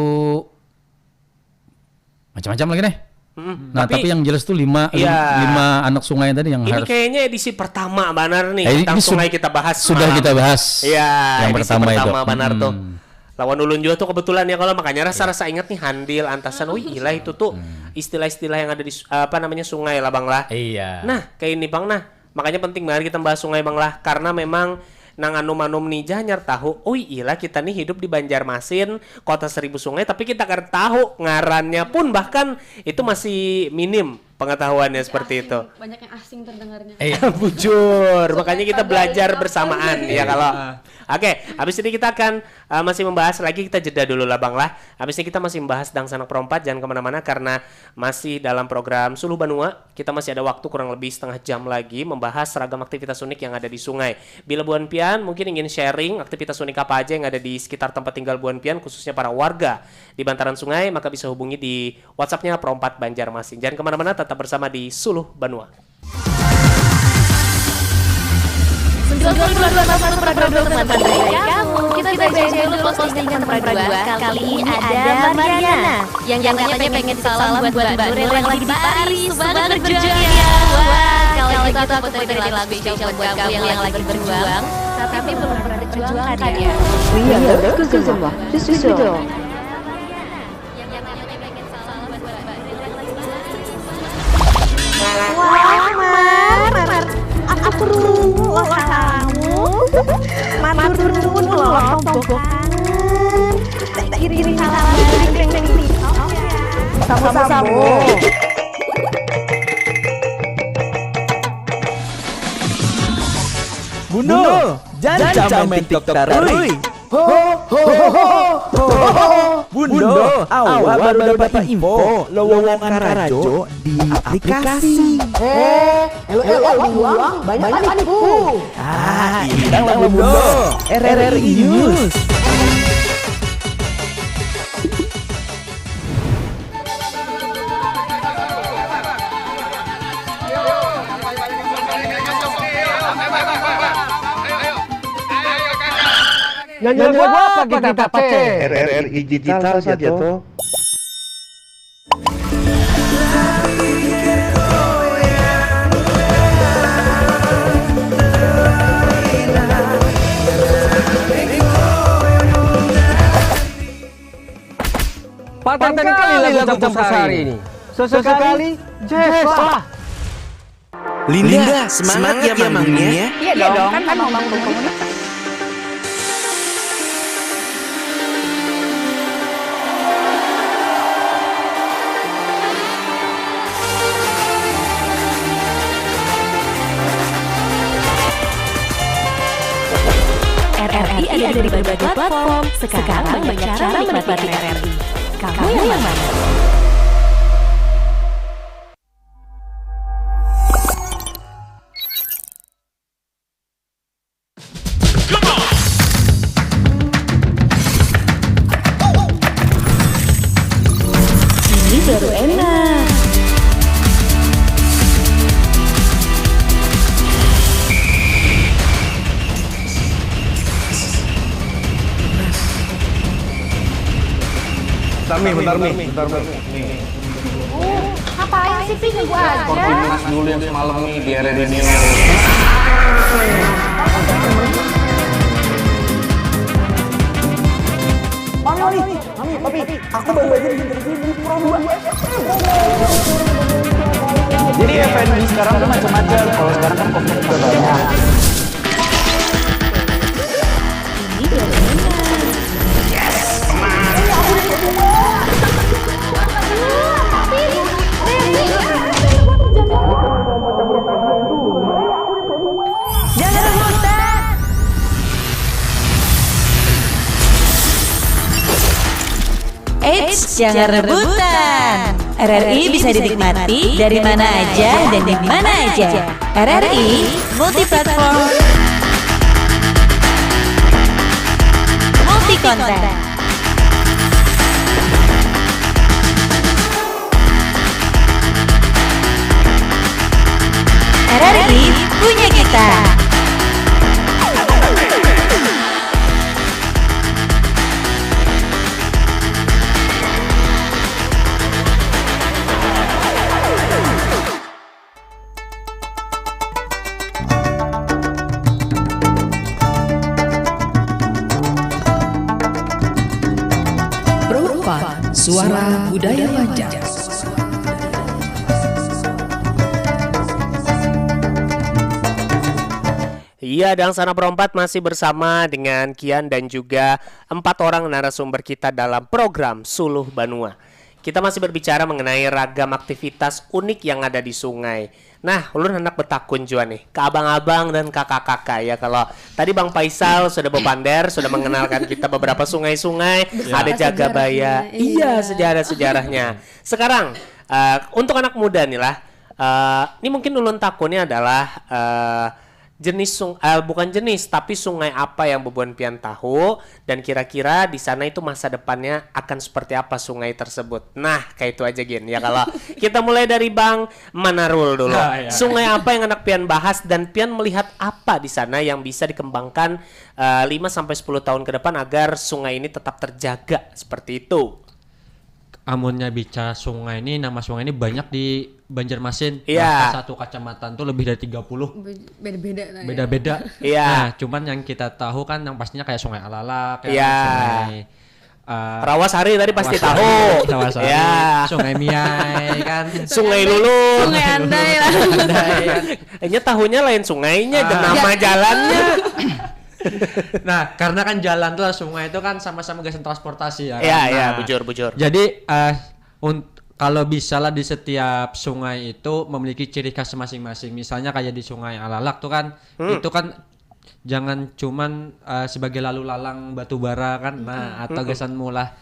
macam-macam lagi nih. Mm-mm. Nah, tapi, tapi yang jelas tuh lima, ya, lima anak sungai tadi yang ini harus kayaknya edisi pertama banar nih, eh, tentang ini sud-, sungai kita bahas sudah semalam. Kita bahas. Iya, yang edisi pertama itu. Pertama banar tuh. Mm-mm. Lawan ulun juga tuh kebetulan ya, kalau makanya rasa-rasa ingat nih handil, antasan. Wih, ilah itu tuh istilah-istilah yang ada di su-, apa namanya, sungai lah, Bang lah. Iya. Nah, kayak ini, Bang, nah. Makanya penting banget kita membahas sungai, Bang lah, karena memang nang anum-anum nih hanyar tahu, ui ilah kita nih hidup di Banjarmasin, kota seribu sungai, tapi kita kada tahu ngarannya pun, bahkan itu masih minim pengetahuannya seperti itu. Banyak yang asing terdengarnya. Eh, bujur, makanya kita belajar bersamaan, ya kalau. Oke, habis ini kita akan, eh, masih membahas lagi, kita jeda dulu lah, Bang lah. Habis ini kita masih membahas Dangsanak Perompat, jangan kemana-mana karena masih dalam program Suluh Banua. Kita masih ada waktu kurang lebih setengah jam lagi membahas ragam aktivitas unik yang ada di sungai. Bila buan pian mungkin ingin sharing aktivitas unik apa aja yang ada di sekitar tempat tinggal buan pian, khususnya para warga di bantaran sungai, maka bisa hubungi di WhatsApp-nya Perompat Banjarmasin. Jangan kemana-mana, tetap bersama di Suluh Banua. Sembilan puluh dua koma satu Pragrado, teman-teman dari kamu. Kita bacain dulu postingan Pragrado. Kali ini ada Mariana. Yang katanya pengen salam buat Mbak Nur yang lagi di Paris. Semangat berjuang ya. Wah, kalau gitu aku putih dari lagu spesial buat kamu yang lagi berjuang, tapi belum pernah berjuang kan ya? Iya, betul semua. Setuju. Wah, Mar, Mar, aku krungu lah kamu. Matur nuhun loh, tompokan. Kirim salam ring, ring, ring, ring. Samu-samu. Bundul, janca main TikTok tarui. Ho, ho, ho, ho, ho, ho. Bundul, awak baru dapat info lowongan karajo di aplikasi. Eh, elo, elo, buang, buang, banyak panipu. Ah, ini lah Bundul. R R I News. Nyanyi lagu apa kita pakai? R R I digital saja tuh. Patang kali lagu Campur Sari ini. Sesekali, Jess lah. Linda, semangat ya manggungnya. Iya dong, kan mau manggung komunitas. R R I ada di berbagai platform. Sekarang banyak cara menikmati R R I. Kamu yang mana? Bentar mi, bentar mi, bentar mi. Ngapain sih, Pi? Nunggu aja. Timnas dulu yang semalam nih di area ini. Mami, mami, mami, papi, aku baru aja di interview di Pro dua. Jadi F and B sekarang tuh macam-macam. Kalau sekarang kan covid juga banyak. Jangan rebutan. Eits, jangan rebutan. R R I bisa dinikmati dari mana aja dan di mana aja. R R I multi platform, multi konten. R R I punya kita. Pro empat, suara budaya Banjar. Iya, Dangsanak Pro empat masih bersama dengan Kian dan juga empat orang narasumber kita dalam program Suluh Banua. Kita masih berbicara mengenai ragam aktivitas unik yang ada di sungai. Nah, ulun hendak betakun jua nih ke abang-abang dan kakak-kakak ya. Kalau tadi Bang Faisal sudah bepander, sudah mengenalkan kita beberapa sungai-sungai, ada Jagabaya. Iya, sejarah-sejarahnya. Sekarang eh, untuk anak muda nih lah, eh, ini mungkin ulun takunnya adalah eh, jenis sung, eh, bukan jenis, tapi sungai apa yang bubuhan pian tahu dan kira-kira di sana itu masa depannya akan seperti apa sungai tersebut. Nah, kayak itu aja gin. Ya kalau kita mulai dari Bang Manarul dulu. Nah, iya. Sungai apa yang anak pian bahas dan pian melihat apa di sana yang bisa dikembangkan eh, lima sampai sepuluh tahun ke depan agar sungai ini tetap terjaga seperti itu. Amunnya bicara sungai ini, nama sungai ini banyak di Banjarmasin. Iya. Bahkan satu kacamatan tuh lebih dari tiga puluh. Beda-beda lah ya. Beda-beda. Iya. Nah, cuman yang kita tahu kan yang pastinya kayak Sungai Alalak, ya, Iya. Sungai eh, Rawasari tadi pasti Rawasari, tahu. Rawasari, Ya. Sungai Miai kan. Sungai Lulung. Sungai Andai lah. Ini tahunya lain sungainya, Ah. nama jalannya. Nah, karena kan jalan tuh sungai itu kan sama-sama gasan transportasi ya. Ya, Kan? ya, Nah, bujur, bujur. Jadi eh un- kalau bisa lah di setiap sungai itu memiliki ciri khas masing-masing. Misalnya kayak di Sungai Alalak tuh kan, Hmm. itu kan jangan cuman eh, sebagai lalu lalang batu bara kan, nah atau gasan mulah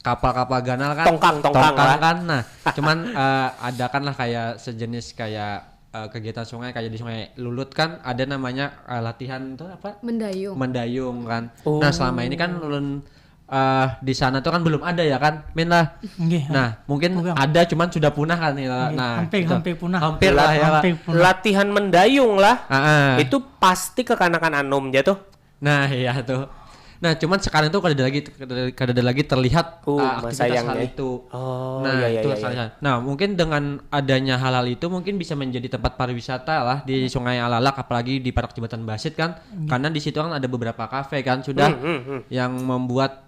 kapal-kapal ganal kan, Tongkang, tongkang lah. Kan, nah cuman eh, ada kan lah kayak sejenis kayak eh, kegiatan sungai kayak di Sungai Lulut kan ada namanya eh, latihan tuh apa? Mendayung. Mendayung kan. Oh. Nah selama ini kan ulun eh, di sana tuh kan belum ada ya kan, Min lah. Nggih. Nah mungkin Bukan. Ada cuman sudah punah kan ya. Nggih, Nah hampir, gitu. hampir punah. Hampir lah ya. Lah. Hampir punah. Latihan mendayung lah. Ah, ah. Itu pasti kekanakan anum aja tuh. Nah iya tuh. Nah cuman sekarang tuh kada ada lagi kada ada lagi terlihat Uh, uh, masa aktivitas yang hal nih. Itu. Oh, Nah iya, iya, itu iya, iya. Salah. Nah mungkin dengan adanya hal-hal itu mungkin bisa menjadi tempat pariwisata lah di Sungai Alalak, apalagi di Parak Jembatan Basit kan, karena di situ kan ada beberapa kafe kan sudah Hmm, hmm, hmm. yang membuat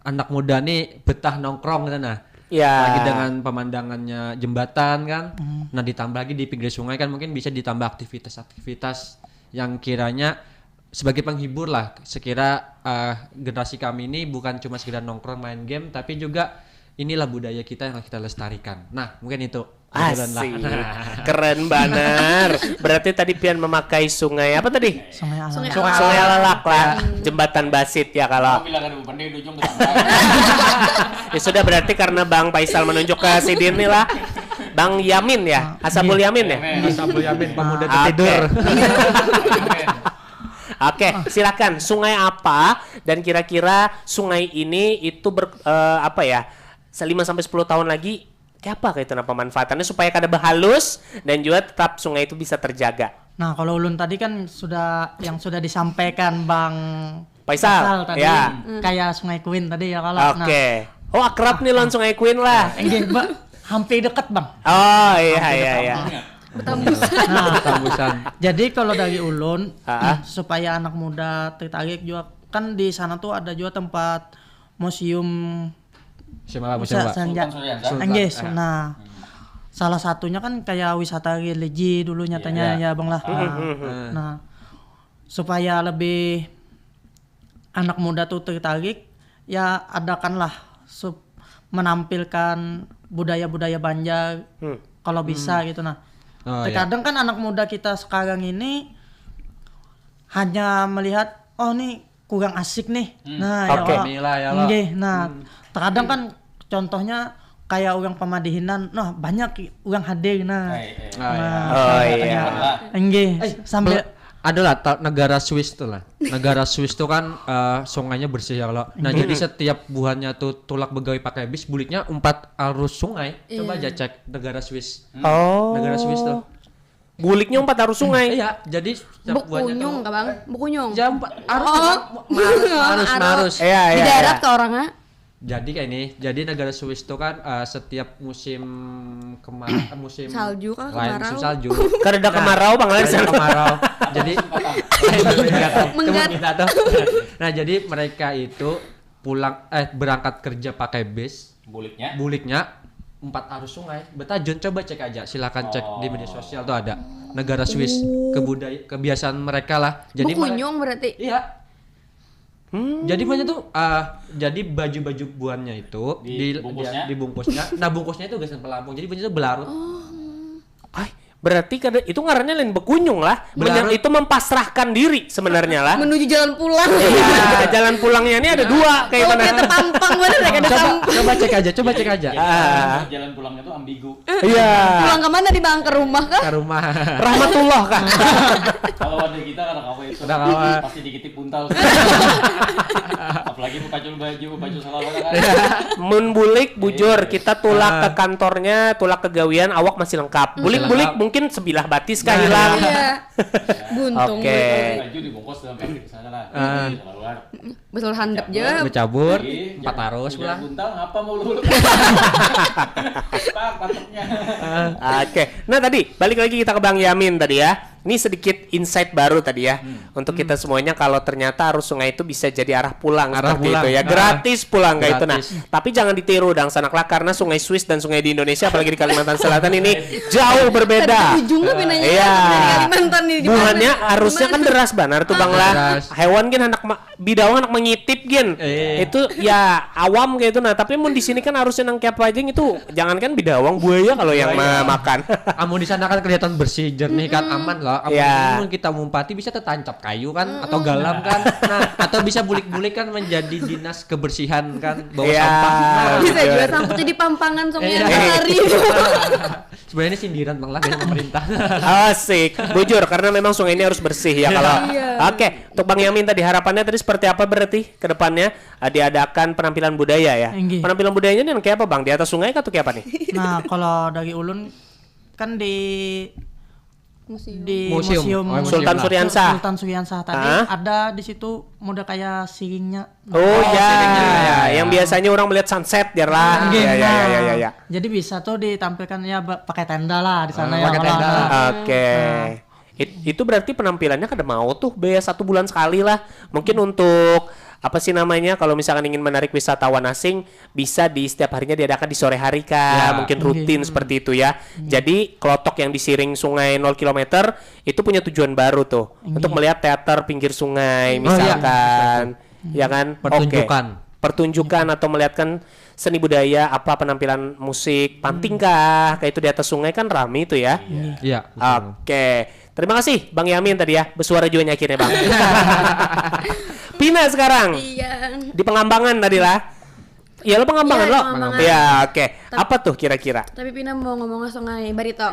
anak muda nih betah nongkrong gitu nah. Ya. Lagi dengan pemandangannya jembatan kan. Nah ditambah lagi di pinggir sungai kan mungkin bisa ditambah aktivitas-aktivitas yang kiranya sebagai penghibur lah sekira eh, generasi kami ini bukan cuma sekedar nongkrong main game tapi juga inilah budaya kita yang kita lestarikan. Nah mungkin itu. Jalan lah. Asik. Keren banar. Berarti tadi pian memakai sungai apa tadi? Sungai Alalak. Sungai Sungai Alalak lah. Jembatan Basit ya kalau. Bila kada bupan di ujung betul. Ya sudah berarti karena Bang Faisal menunjuk ke sidin nih lah. Bang Yamin ya, Asabul Yamin ya. Asabul Yamin pemuda Oke. tertidur. Oke, silakan. Sungai apa dan kira-kira sungai ini itu ber, eh, apa ya? Selima sampai sepuluh tahun lagi kayak apa kayak itu nah pemanfaatannya supaya kada behalus dan juga tetap sungai itu bisa terjaga. Nah, kalau ulun tadi kan sudah yang sudah disampaikan Bang Faisal, tadi ya. Kayak Sungai Kuin tadi ya kalau. Nah, Oke. Oh, akrab nih lawan Sungai Queen lah. Enggih, Mbak. Hampir dekat, Bang. Oh iya iya iya. Nah, Tambusan. Jadi kalau dari ulun Ah. supaya anak muda tertarik juga kan di sana tuh ada juga tempat museum Siapa Musa- siapa? Sanja. Sultan Suriansa. Enggih, nah. Salah satunya kan kayak wisata religi dulu nyatanya Iya. ya, Bang lah. Nah, supaya lebih anak muda tuh tertarik, ya adakanlah sup menampilkan budaya-budaya Banjar kalau bisa gitu nah. Oh, iya. Terkadang kan anak muda kita sekarang ini hanya melihat oh nih kurang asik nih. Nah, ya Oke. Allah. Inilah ya, Allah. Nggih, nah, terkadang kan contohnya kayak orang pemadihinan, nah banyak orang hadir nah. Eh, eh. Ah, ya. Nah, Oh, salah iya. satunya. Enggih, Eh, sambil bel- adalah ta- negara Swiss tuh lah. Negara Swiss tuh kan eh, sungainya bersih ya Allah. Nah, jadi setiap buhannya tuh tulak begawi pakai bis, buliknya umpat arus sungai. Coba aja cek negara Swiss. Oh. Negara Swiss tuh. Buliknya umpat arus sungai. Iya, jadi setiap Buk buhannya kunyung tuh- kah, Bang? Buk kunyung. Ya, umpat arus Oh. marus marus marus. Iya Di iya. darat Iya. ke orangnya. Jadi kayak ini, jadi negara Swiss tuh kan eh, setiap musim kemar musim Salju kah, lain musim kemarau? Salju. Karena kemarau Bang Ada Larsen. kemarau. Jadi Menggat. Kita tuh. Nah, jadi mereka itu pulang eh berangkat kerja pakai bis, Buliknya. Buliknya empat arus sungai. Betajun coba cek aja, silakan cek di media sosial tuh ada negara Swiss kebudaya kebiasaan mereka lah. Jadi Buk kunyung berarti. Iya. Jadi banyak tuh ah, jadi baju-baju buannya itu Dibungkusnya? Dibungkusnya. Nah, bungkusnya itu gasan pelampung. Jadi banyak tuh belarut. Ay, berarti kada itu ngarannya lain bekunyung lah. Belarut. Itu mempasrahkan diri sebenarnya lah. Menuju jalan pulang. Ya, jalan pulangnya ini ada dua kayak Kalau mana? Kita pampang bener ya kada Coba sampah. Coba cek aja, coba cek aja. Ah, Jalan pulangnya tuh ambigu. Iya. Pulang kemana di Bang, ke rumah kah? Ke rumah. Rahmatullah kah? Kalau ada kita kada kawa itu. Kada kawa. Pasti dikitip buntal. Apalagi mau pacul baju, pacul salah kan. Mun bulik bujur kita tulak ke kantornya, tulak ke gawian awak masih lengkap. Bulik-bulik lengkap. Mungkin sebilah batis kah hilang. Iya. Buntung. Oke. Buntung. Baju dibungkus dalam plastik di sana lah. Ah. Keluar. Betul handap je. Bercabur Jadi, empat arus jalan pulang. Buntal ngapa mau lu? Pak, patutnya. Oke. Nah, tadi balik lagi kita ke Bang Yamin tadi ya. Ini sedikit insight baru tadi ya untuk kita semuanya kalau ternyata arus sungai itu bisa jadi arah pulang Arah seperti pulang. itu ya. Nah. Gratis pulang kayak itu nah. Gratis. Tapi jangan ditiru dangsanak lah karena Sungai Swiss dan sungai di Indonesia apalagi di Kalimantan Selatan ini jauh berbeda. Ujungnya pinanya Iya. Kalimantan nih. Di mana? Buhannya arusnya kan deras banar tuh Bang lah. Deras. Hewan kan anak ma- bidawang anak mengitip gin. Eh. Itu ya awam kayak itu nah, tapi mun di sini kan arusnya nang kayak apa aja itu jangankan bidawang buaya kalau yang Buaya. ma- makan. Amun di sana kan kelihatan bersih jernih kan aman lah. Amun Ya. di sini mun kita mumpati bisa tetancap kayu kan atau galam kan. Nah, atau bisa bulik-bulik kan menjadi dinas kebersihan kan bawa Ya. sampah. Nah, Bisa Iya. juga sangkutnya di pampangan songnya Iya. hari. Sebenarnya ini sindiran Bang lah dari pemerintah. Asik, bujur karena memang sungai ini harus bersih ya kalau. Iya. Oke, untuk Bang Yamin tadi harapannya tadi seperti apa berarti ke depannya eh, diadakan penampilan budaya ya? Inggih. Penampilan budayanya nih kayak apa Bang? Di atas sungai kah atau kayak apa nih? Nah, kalau dari ulun kan di Museum. di Museum. museum, Oh, museum Sultan lah. Suriansa. Sultan Suriansa tadi Hah? ada di situ model kayak siringnya. Oh ya, siringnya, ya, ya. Yang biasanya orang melihat sunset jar lah. Inggih, Ya ya ya nah. ya ya. ya. Jadi bisa tuh ditampilkan ya ba- pakai tenda lah di sana Oh, ya. pakai Kalau tenda. ada- Oke. It- itu berarti penampilannya kada mau tuh bea satu bulan sekali lah. Mungkin untuk apa sih namanya kalau misalkan ingin menarik wisatawan asing bisa di setiap harinya diadakan di sore hari kah? Ya. Mungkin rutin seperti itu ya. Jadi kelotok yang di siring sungai nol kilometer itu punya tujuan baru tuh untuk melihat teater pinggir sungai Oh, iya. misalkan. Ya kan? Oke. Pertunjukan. Pertunjukan atau melihatkan seni budaya apa penampilan musik panting kah kayak itu di atas sungai kan rame itu ya. Iya. Oke. Terima kasih Bang Yamin tadi ya. Bersuara juga akhirnya Bang. Pina sekarang Iya. di Pengambangan tadi lah. Ya lo Pengambangan Iya, lo. Pengambangan. Ya oke. Apa tuh kira-kira? Tapi Pina mau ngomong ke Sungai Barito.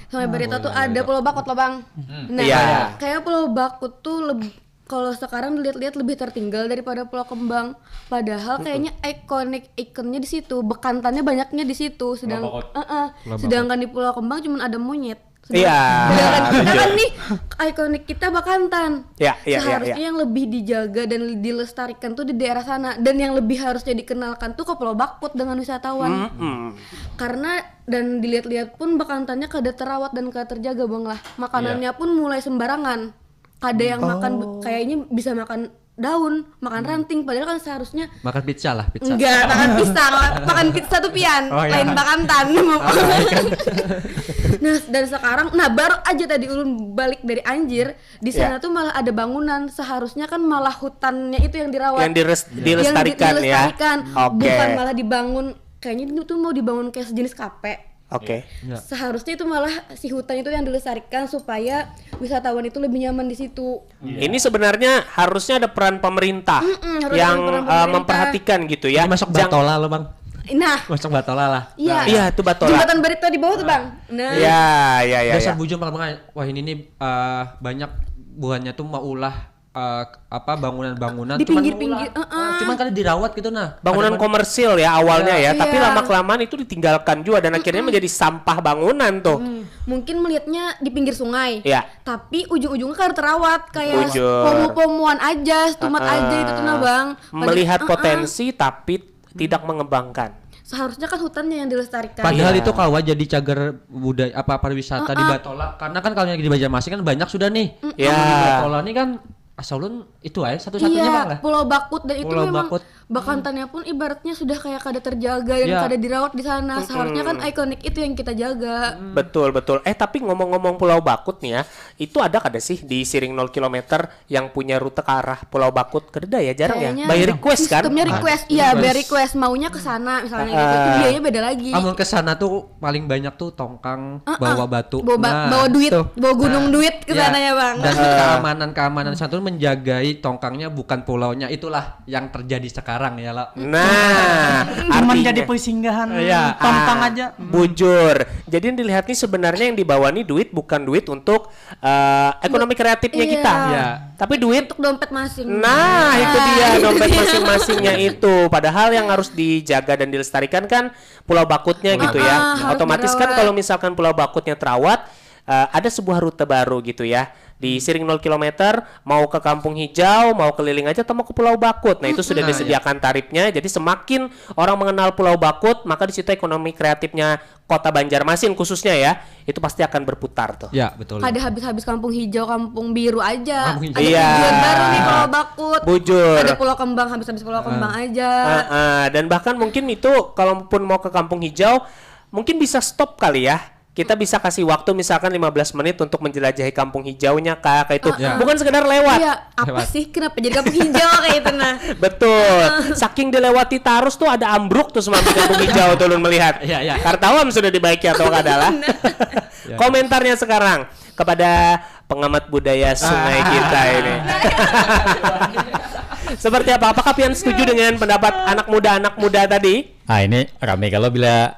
Sungai Barito tuh ada Pulau Bakut loh Bang. Nah, Iya. kayak Pulau Bakut tuh leb- kalau sekarang dilihat-lihat lebih tertinggal daripada Pulau Kembang. Padahal kayaknya iconic ikonnya di situ, bekantannya banyaknya di situ. Sedang, Pulau Bakut. Eh, eh. Sedangkan di Pulau Kembang cuma ada monyet. Iya, Sedangkan kita betul. Kan nih, ikonik kita Bakantan. Ya, ya, ya, Seharusnya ya. Yang lebih dijaga dan dilestarikan tuh di daerah sana, dan yang lebih harusnya dikenalkan tuh ke Pulau Bakput dengan wisatawan. Mm-mm. Karena dan dilihat-lihat pun Bakantannya kada terawat dan kada terjaga, Bang, lah. Makanannya Iya. Pun mulai sembarangan. Kada yang makan Oh. Kayaknya bisa makan daun, makan ranting, padahal kan seharusnya Makan pizza lah, pizza. Enggak, makan pisang, makan pizza tuh pian, Oh, iya. Lain Bakantan. Nah, dan sekarang, nah, baru aja tadi ulun balik dari Anjir, di sana Ya. Tuh malah ada bangunan, seharusnya kan malah hutannya itu yang dirawat. Yang dires- dilestarikan, Yang di- ya. dilestarikan. Oke. Bukan malah dibangun, kayaknya itu tuh mau dibangun kayak sejenis kafe. Oke. Ya. Seharusnya itu malah si hutan itu yang dilestarikan supaya wisatawan itu lebih nyaman di situ. Ini sebenarnya harusnya ada peran pemerintah Mm-mm, harus yang ada peran eh, pemerintah. Memperhatikan gitu ya. Ini masuk Jang- Batola loh, Bang. Nah, Masuk Batola lah. Iya. Iya, itu Batola. Jembatan Barito di bawah tuh, Bang. Nah, Ya, ya, ya, Dasar ya. Bujur, Bang, Bang. Wah, ini nih eh, banyak buhannya tuh maulah eh, apa bangunan-bangunan Di cuman pinggir-pinggir, maulah, heeh. eh, cuman kada dirawat gitu, nah. Bangunan Ada komersil ya awalnya ya, Iya. tapi Iya. Lama-kelamaan itu ditinggalkan juga dan akhirnya menjadi sampah bangunan tuh. Mungkin melihatnya di pinggir sungai. Ya. Tapi ujung-ujungnya kan terawat, kayak Bujur. Pomo-pomoan aja, stumat Heeh. aja itu tuh, nah, Bang. Pada- Melihat heeh. Potensi tapi tidak mengembangkan. Seharusnya kan hutannya yang dilestarikan. Padahal Iya. Itu kawa jadi cagar budaya apa pariwisata di Heeh. Batola. Karena kan kalau yang di Banjarmasin kan banyak sudah nih. Ya. Kalau di Batola nih kan asa ulun itu aja satu-satunya, Iya, Bang, lah. Pulau Bakut dan itu Pulau memang Bakut. Bakantannya pun ibaratnya sudah kayak kada terjaga dan Iya. Kada dirawat di sana. Seharusnya kan ikonik itu yang kita jaga. Betul, betul. Eh, tapi ngomong-ngomong Pulau Bakut nih ya, itu ada kada sih di Siring nol kilometer yang punya rute ke arah Pulau Bakut? Kada ya, jarang ya. Kayaknya By request kan? Sistemnya request, iya, Request. By request, maunya ke sana, misalnya gitu. Ah. Itu biayanya beda lagi. Amun ke sana tuh paling banyak tuh tongkang, Ah, ah. bawa batu. Bawa, ba- Nah, bawa duit, tuh. Bawa gunung Nah, duit ke ya. sana ya, Bang. Dan Ah. keamanan-keamanan sana tuh menjagai tongkangnya bukan pulaunya. Itulah yang terjadi sekarang ya, lah. Nah, Cuman artinya- jadi persinggahan Iya. tongkang Ah, aja. Bujur. Jadi yang dilihat nih sebenarnya yang dibawa nih duit bukan duit untuk eh, ekonomi kreatifnya Iya. kita. Iya. Tapi duit Untuk dompet masing. Nah, itu dia dompet masing-masingnya itu. Padahal yang harus dijaga dan dilestarikan kan Pulau Bakutnya gitu ya. Ah, harus Otomatis kan dirawat. Kalau misalkan Pulau Bakutnya terawat, eh, ada sebuah rute baru gitu ya. Di Siring nol kilometer, mau ke Kampung Hijau, mau keliling aja atau mau ke Pulau Bakut. Nah, itu sudah Nah, disediakan tarifnya. Jadi semakin orang mengenal Pulau Bakut, maka di situ ekonomi kreatifnya Kota Banjarmasin khususnya ya, itu pasti akan berputar tuh. Ya, betul. Kada habis-habis Kampung Hijau, Kampung Biru aja. Kampung Hijau. Ada Iya. tujuan baru nih Pulau Bakut. Bujur. Ada Pulau Kembang, habis-habis Pulau Kembang aja. Ah, ah. Dan bahkan mungkin itu kalaupun mau ke Kampung Hijau, mungkin bisa stop kali ya. Kita bisa kasih waktu misalkan lima belas menit untuk menjelajahi Kampung Hijaunya kah, kayak itu. Ya. Bukan sekedar lewat. Iya, apa Lewat. Sih, kenapa jadi Kampung Hijau kayak itu, nah? Betul. Saking dilewati tarus tuh ada ambruk tuh semampi Kampung Hijau tuh ulun melihat. Iya, iya. Kartawam sudah dibaiki atau kada lah. Komentarnya sekarang kepada pengamat budaya sungai kita ini. Seperti apa? Apakah pian setuju dengan pendapat anak muda-anak muda tadi? Ah, ini rame kalau bila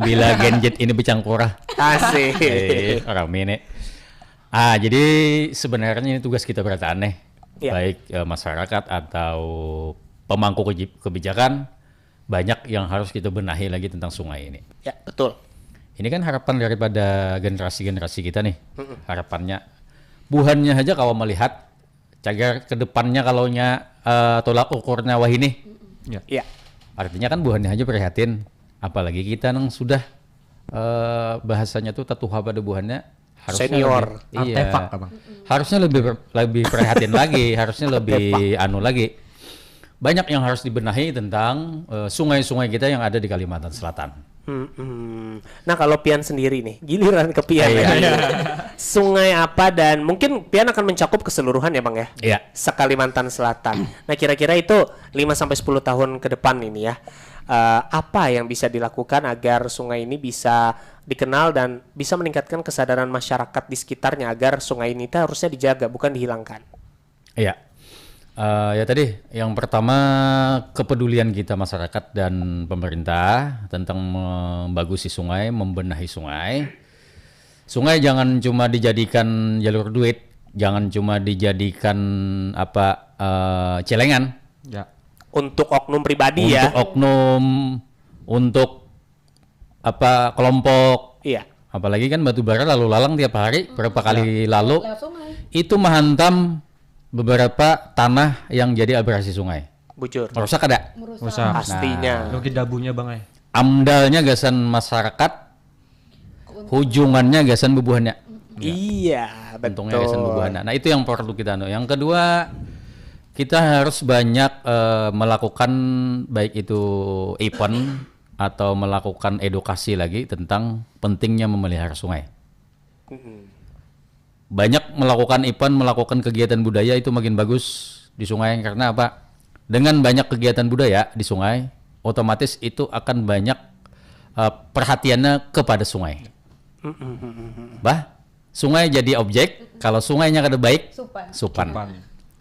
bila Gen Z ini bercangkura. Asik. Eh, rame nih. Ah, jadi sebenarnya ini tugas kita berataan nih. Ya. Baik eh, masyarakat atau pemangku keji- kebijakan, banyak yang harus kita benahi lagi tentang sungai ini. Ya, betul. Ini kan harapan daripada generasi-generasi kita nih. Harapannya buhannya aja kawa melihat cagar ke depannya kalau nya eh, tolak ukurnya wah ini. Ya. Artinya kan buhannya aja prihatin, apalagi kita nang sudah eh, bahasanya tuh tatuha pada buhannya harusnya Senior. Lebih, Artefak, iya. Abang. Harusnya lebih ber- lebih prihatin lagi, harusnya lebih anu lagi. Banyak yang harus dibenahi tentang eh, sungai-sungai kita yang ada di Kalimantan Selatan. Hmm, hmm. Nah, kalau pian sendiri nih, giliran ke pian ya. Sungai apa dan mungkin pian akan mencakup keseluruhan ya, Bang ya. Iya. Se-Kalimantan Selatan. Nah, kira-kira itu lima sampai sepuluh tahun ke depan ini ya. Eh, apa yang bisa dilakukan agar sungai ini bisa dikenal dan bisa meningkatkan kesadaran masyarakat di sekitarnya agar sungai ini tuh harusnya dijaga, bukan dihilangkan. Iya. Eh, ya tadi yang pertama kepedulian kita masyarakat dan pemerintah tentang membagusi sungai, membenahi sungai. Sungai jangan cuma dijadikan jalur duit, jangan cuma dijadikan apa eh, celengan Ya. Untuk oknum pribadi untuk ya. Oknum, untuk apa kelompok. Iya. Apalagi kan batu bara lalu lalang tiap hari, berapa kali lalu, Lewat sungai. Itu menghantam beberapa tanah yang jadi abrasi sungai. Bujur. Merusak ada? Usah. Pastinya. Logi dabunya bang eh. Amdalnya gasan masyarakat, hujungannya gasan bubuhannya. Iya, betul. Untungnya gasan bubuhannya. Nah, itu yang perlu kita anu. Yang kedua, kita harus banyak eh, melakukan baik itu event atau melakukan edukasi lagi tentang pentingnya memelihara sungai. Banyak melakukan event, melakukan kegiatan budaya itu makin bagus di sungai. Karena apa? Dengan banyak kegiatan budaya di sungai, otomatis itu akan banyak eh, perhatiannya kepada sungai. Bah, sungai jadi objek, kalau sungainya kada baik, Supan. Supan. Pan.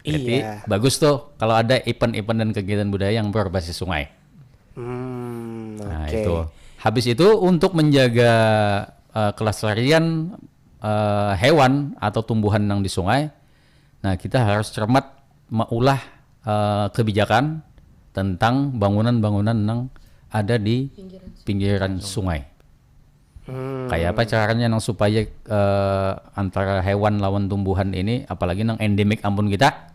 Jadi Iya. Bagus tuh kalau ada event-event dan kegiatan budaya yang berbasis sungai. Hmm, Nah, oke. Itu. Habis itu untuk menjaga eh, kelestarian eh, hewan atau tumbuhan yang di sungai, nah kita harus cermat maulah eh, kebijakan tentang bangunan-bangunan yang ada di pinggiran sungai. Hmm. Kayak apa caranya nang supaya eh, antara hewan lawan tumbuhan ini, apalagi nang endemik ampun kita,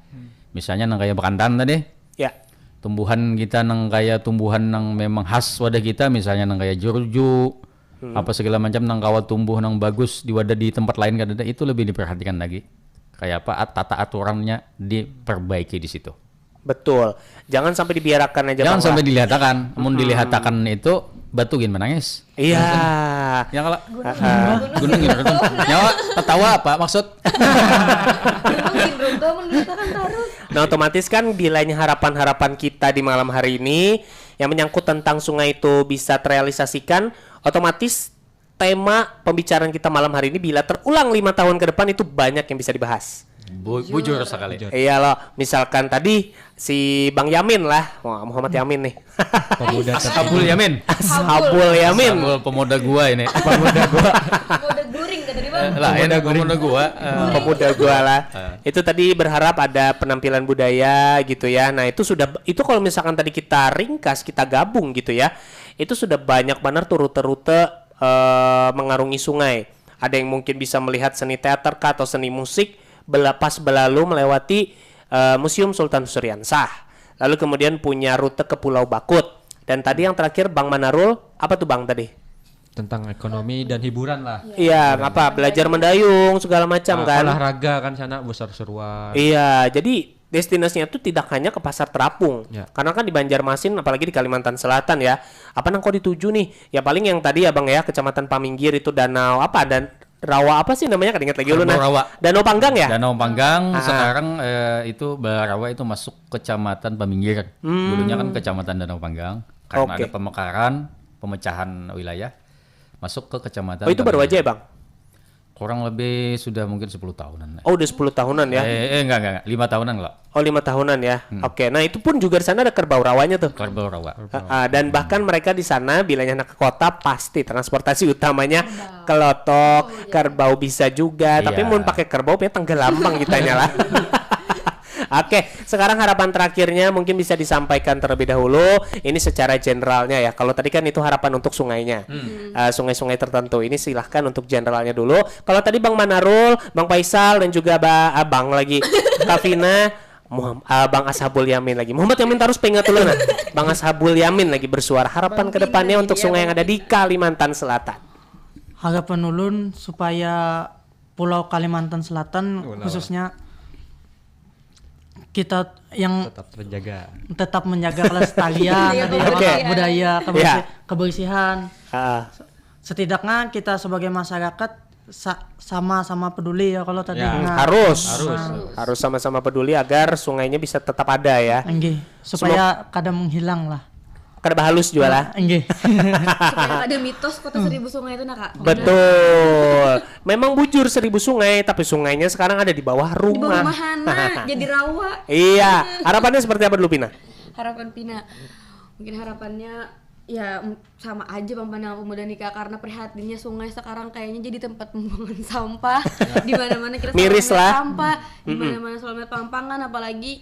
misalnya nang kayak bekantan tadi, Ya. Tumbuhan kita nang kayak tumbuhan nang memang khas wadah kita, misalnya nang kayak jeruju, apa segala macam nang kawa tumbuh nang bagus di wadah di tempat lain kadada, itu lebih diperhatikan lagi. Kayak apa at- tata aturannya diperbaiki di situ. Betul. Jangan sampai dibiarkan aja. Jangan Bang, sampai lah. Dilihatakan. Mun dilihatakan itu batu gin menangis. Iya. Ya kalau Ah, gunung gin runtuh. Nyawa tertawa apa maksud? Gunung gin runtuh mun dilihatakan tarus. Nah, otomatis kan bilanya harapan-harapan kita di malam hari ini yang menyangkut tentang sungai itu bisa terrealisasikan, otomatis tema pembicaraan kita malam hari ini bila terulang lima tahun ke depan itu banyak yang bisa dibahas. Bu- bujur sekali. Iya loh, misalkan tadi si Bang Yamin lah, wah Muhammad Yamin nih. Pemuda Ashabul Yamin. Ashabul Yamin. Ashabul pemuda gua ini. Pemuda guring kata dia bang. Lah, ini pemuda gua. eh, Pemuda gua lah. Itu tadi berharap ada penampilan budaya gitu ya. Nah, itu sudah itu kalau misalkan tadi kita ringkas, kita gabung gitu ya. Itu sudah banyak banget tuh rute-rute eh, mengarungi sungai. Ada yang mungkin bisa melihat seni teater kah atau seni musik belapas belalu melewati eh, Museum Sultan Suriansah. Lalu kemudian punya rute ke Pulau Bakut. Dan tadi yang terakhir Bang Manarul, apa tuh Bang tadi? Tentang ekonomi dan hiburan lah. Iya, apa belajar mendayung segala macam Ah, kan. Olahraga kan sana besar seruan. Iya, jadi destinasinya tuh tidak hanya ke Pasar Terapung. Ya. Karena kan di Banjarmasin apalagi di Kalimantan Selatan ya. Apa nang kau dituju nih? Ya paling yang tadi ya Bang ya, Kecamatan Paminggir itu danau apa dan rawa apa sih namanya? Kada ingat lagi ulun nah. Rawa. Danau Panggang ya? Danau Panggang Ah. Sekarang eh, itu Barawa itu masuk Kecamatan Paminggir. Dulunya kan Kecamatan Danau Panggang karena Oke. Ada pemekaran, pemecahan wilayah masuk ke Kecamatan. Oh itu baru Paminggir. Aja ya Bang? Kurang lebih sudah mungkin sepuluh tahunan lah. Oh udah sepuluh tahunan ya? Eh, eh enggak enggak enggak, lima tahunan lah. Oh lima tahunan ya? Hmm. Oke, nah itu pun juga di sana ada kerbau rawanya tuh. Kerbau Rawa. Ah, dan bahkan mereka di sana bilanya anak ke kota pasti transportasi utamanya kelotok, kerbau bisa juga. Tapi Iya. Mun pakai kerbau punya tenggelam bang kitanya lah. Oke, sekarang harapan terakhirnya mungkin bisa disampaikan terlebih dahulu. Ini secara generalnya ya. Kalau tadi kan itu harapan untuk sungainya, Eh, sungai-sungai tertentu. Ini silahkan untuk generalnya dulu. Kalau tadi Bang Manarul, Bang Faisal dan juga ba Abang lagi, Kavina, Muham- ah, Bang Ashabul Yamin lagi. Muhammad Yamin terus pengat dulu nah. Bang Ashabul Yamin lagi bersuara. Harapan Bang kedepannya Yamin, untuk iya, sungai yang Bang ada di Kalimantan Selatan. Harapan ulun supaya Pulau Kalimantan Selatan Pulau. Khususnya kita yang Tetap terjaga. Tetap menjaga kelestarian Iya, tadi ya, kebersihan. Budaya, kebersi- Iya. kebersihan. Ah, Setidaknya kita sebagai masyarakat sa- sama-sama peduli ya kalau tadi. Ya. Nah, harus. Harus. Harus sama-sama peduli agar sungainya bisa tetap ada ya. Enggih, supaya kada menghilang lah. Kada bahalus juga lah. Enggih. Supaya ada mitos kota seribu sungai itu nah kak. Betul. Memang bujur seribu sungai, tapi sungainya sekarang ada di bawah Di bawah rumah. Mahana jadi rawa. Iya, harapannya seperti apa dulu Pina? Harapan Pina, mungkin harapannya ya m- sama aja bang pandangan pemuda nikah karena prihatinnya sungai sekarang kayaknya jadi tempat pembuangan sampah di mana-mana kita selalu Miris melihat lah. Sampah di mana-mana selalu melihat pampangan apalagi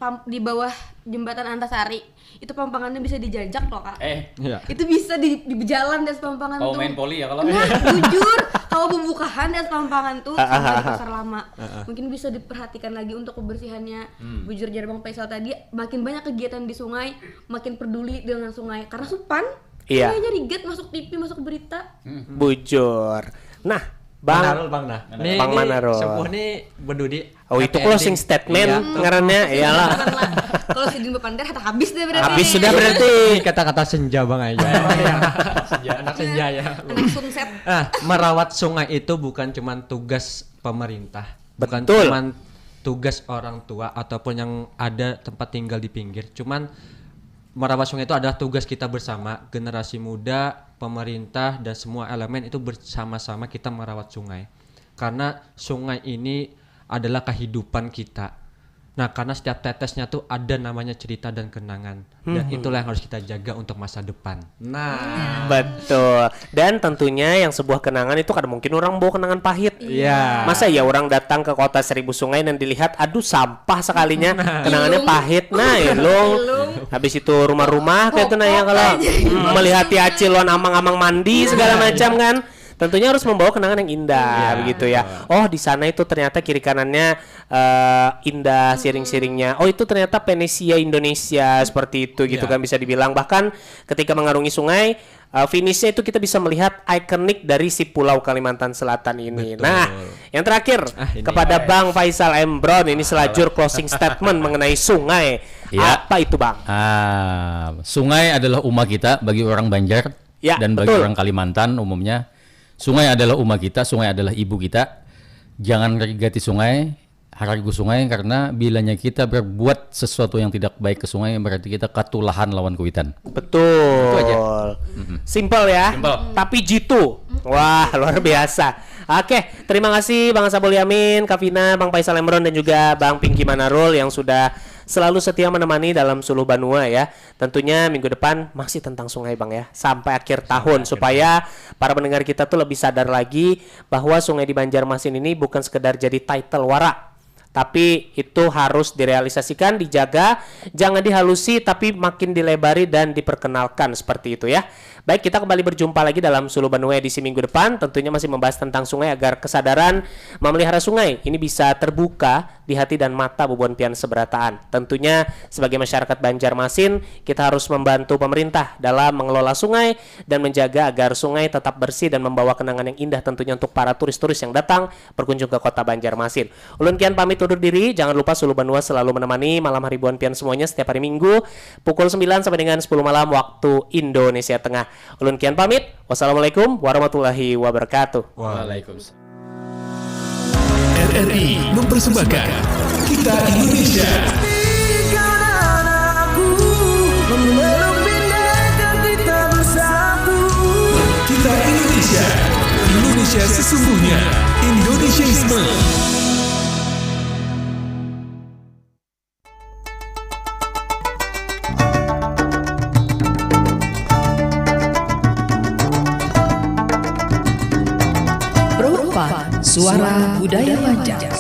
Pam- di bawah jembatan Antasari, itu pampangannya bisa dijajak loh, Kak. Eh, Iya. Itu bisa di, di jalan di atas pampangan Kau tuh. Main poli ya kalau Nah, jujur, kalau bubukahan di atas pampangan tuh sama di pasar lama. Mungkin bisa diperhatikan lagi untuk kebersihannya. Bujur jar Bang Faisal tadi, makin banyak kegiatan di sungai, makin peduli dengan sungai karena supan. Iya. Kayaknya rigat masuk T V, masuk berita. Bujur. Nah, Bang, Manarul, Bang, nah. Ini, Bang ini Manarul. Sepuh ini bedudi. Oh, itu Happy closing ending. Statement Iya. Ngarannya, iyalah. Kalau sidin bepander, hata habis deh berarti. Habis sudah berarti. Ini kata-kata senja, Bang, aja. Senja, anak senja ya. Anak sunset. Ah, merawat sungai itu bukan cuman tugas pemerintah, bukan Betul. Cuman tugas orang tua ataupun yang ada tempat tinggal di pinggir. Cuman merawat sungai itu adalah tugas kita bersama, generasi muda, pemerintah, dan semua elemen itu bersama-sama kita merawat sungai. Karena sungai ini adalah kehidupan kita. Nah, karena setiap tetesnya tuh ada namanya cerita dan kenangan. Dan itulah yang harus kita jaga untuk masa depan. Betul. Dan tentunya yang sebuah kenangan itu kada mungkin orang bawa kenangan pahit. Iya. Masa ya orang datang ke kota seribu sungai dan dilihat, aduh, sampah sekalinya, kenangannya pahit. Nah, elong. Habis itu rumah-rumah kayak itu, nah, ya, kalau Aja. Hmm, melihati acil lawan amang-amang mandi segala macam kan. Tentunya harus membawa kenangan yang indah begitu ya. Oh, di sana itu ternyata kiri kanannya eh, indah siring-siringnya. Oh, itu ternyata Venesia Indonesia seperti itu gitu Iya. Kan, bisa dibilang. Bahkan ketika mengarungi sungai, eh, finishnya itu kita bisa melihat ikonik dari si Pulau Kalimantan Selatan ini. Betul. Nah, yang terakhir Ah, ini. Kepada Bang Faisal Embron, ini selajur closing statement mengenai sungai. Iya. Apa itu, Bang? Ah, sungai adalah uma kita bagi orang Banjar Ya, dan bagi betul. Orang Kalimantan umumnya. Sungai adalah uma kita, sungai adalah ibu kita. Jangan rigati sungai, haragu sungai, karena bilanya kita berbuat sesuatu yang tidak baik ke sungai, berarti kita katulahan lawan kuitan. Betul. Itu aja. Simple ya. Simple. Tapi jitu. Wah, luar biasa. Oke, terima kasih Bang Sabul Yamin, Kavina, Bang Faisal Embron, dan juga Bang Pinky Manarul yang sudah selalu setia menemani dalam Suluh Banua ya. Tentunya minggu depan masih tentang sungai, Bang, ya, sampai akhir tahun, supaya para pendengar kita tuh lebih sadar lagi bahwa sungai di Banjarmasin ini bukan sekedar jadi title wara, tapi itu harus direalisasikan, dijaga, jangan dihalusi, tapi makin dilebari dan diperkenalkan seperti itu ya. Baik, kita kembali berjumpa lagi dalam Suluh Banua edisi minggu depan, tentunya masih membahas tentang sungai agar kesadaran memelihara sungai ini bisa terbuka di hati dan mata bubuhan pian seberataan. Tentunya sebagai masyarakat Banjarmasin, kita harus membantu pemerintah dalam mengelola sungai dan menjaga agar sungai tetap bersih dan membawa kenangan yang indah tentunya untuk para turis-turis yang datang berkunjung ke kota Banjarmasin. Ulun Kian pamit undur diri, jangan lupa Suluh Banua selalu menemani malam hari buan pian semuanya setiap hari Minggu pukul sembilan sampai dengan sepuluh malam waktu Indonesia Tengah. Ulun Kian pamit, wassalamualaikum warahmatullahi wabarakatuh. Waalaikumsalam. R R I mempersembahkan Kita Indonesia. Kita Indonesia, Indonesia sesungguhnya, Indonesiaisme. Pro empat, suara budaya Banjar.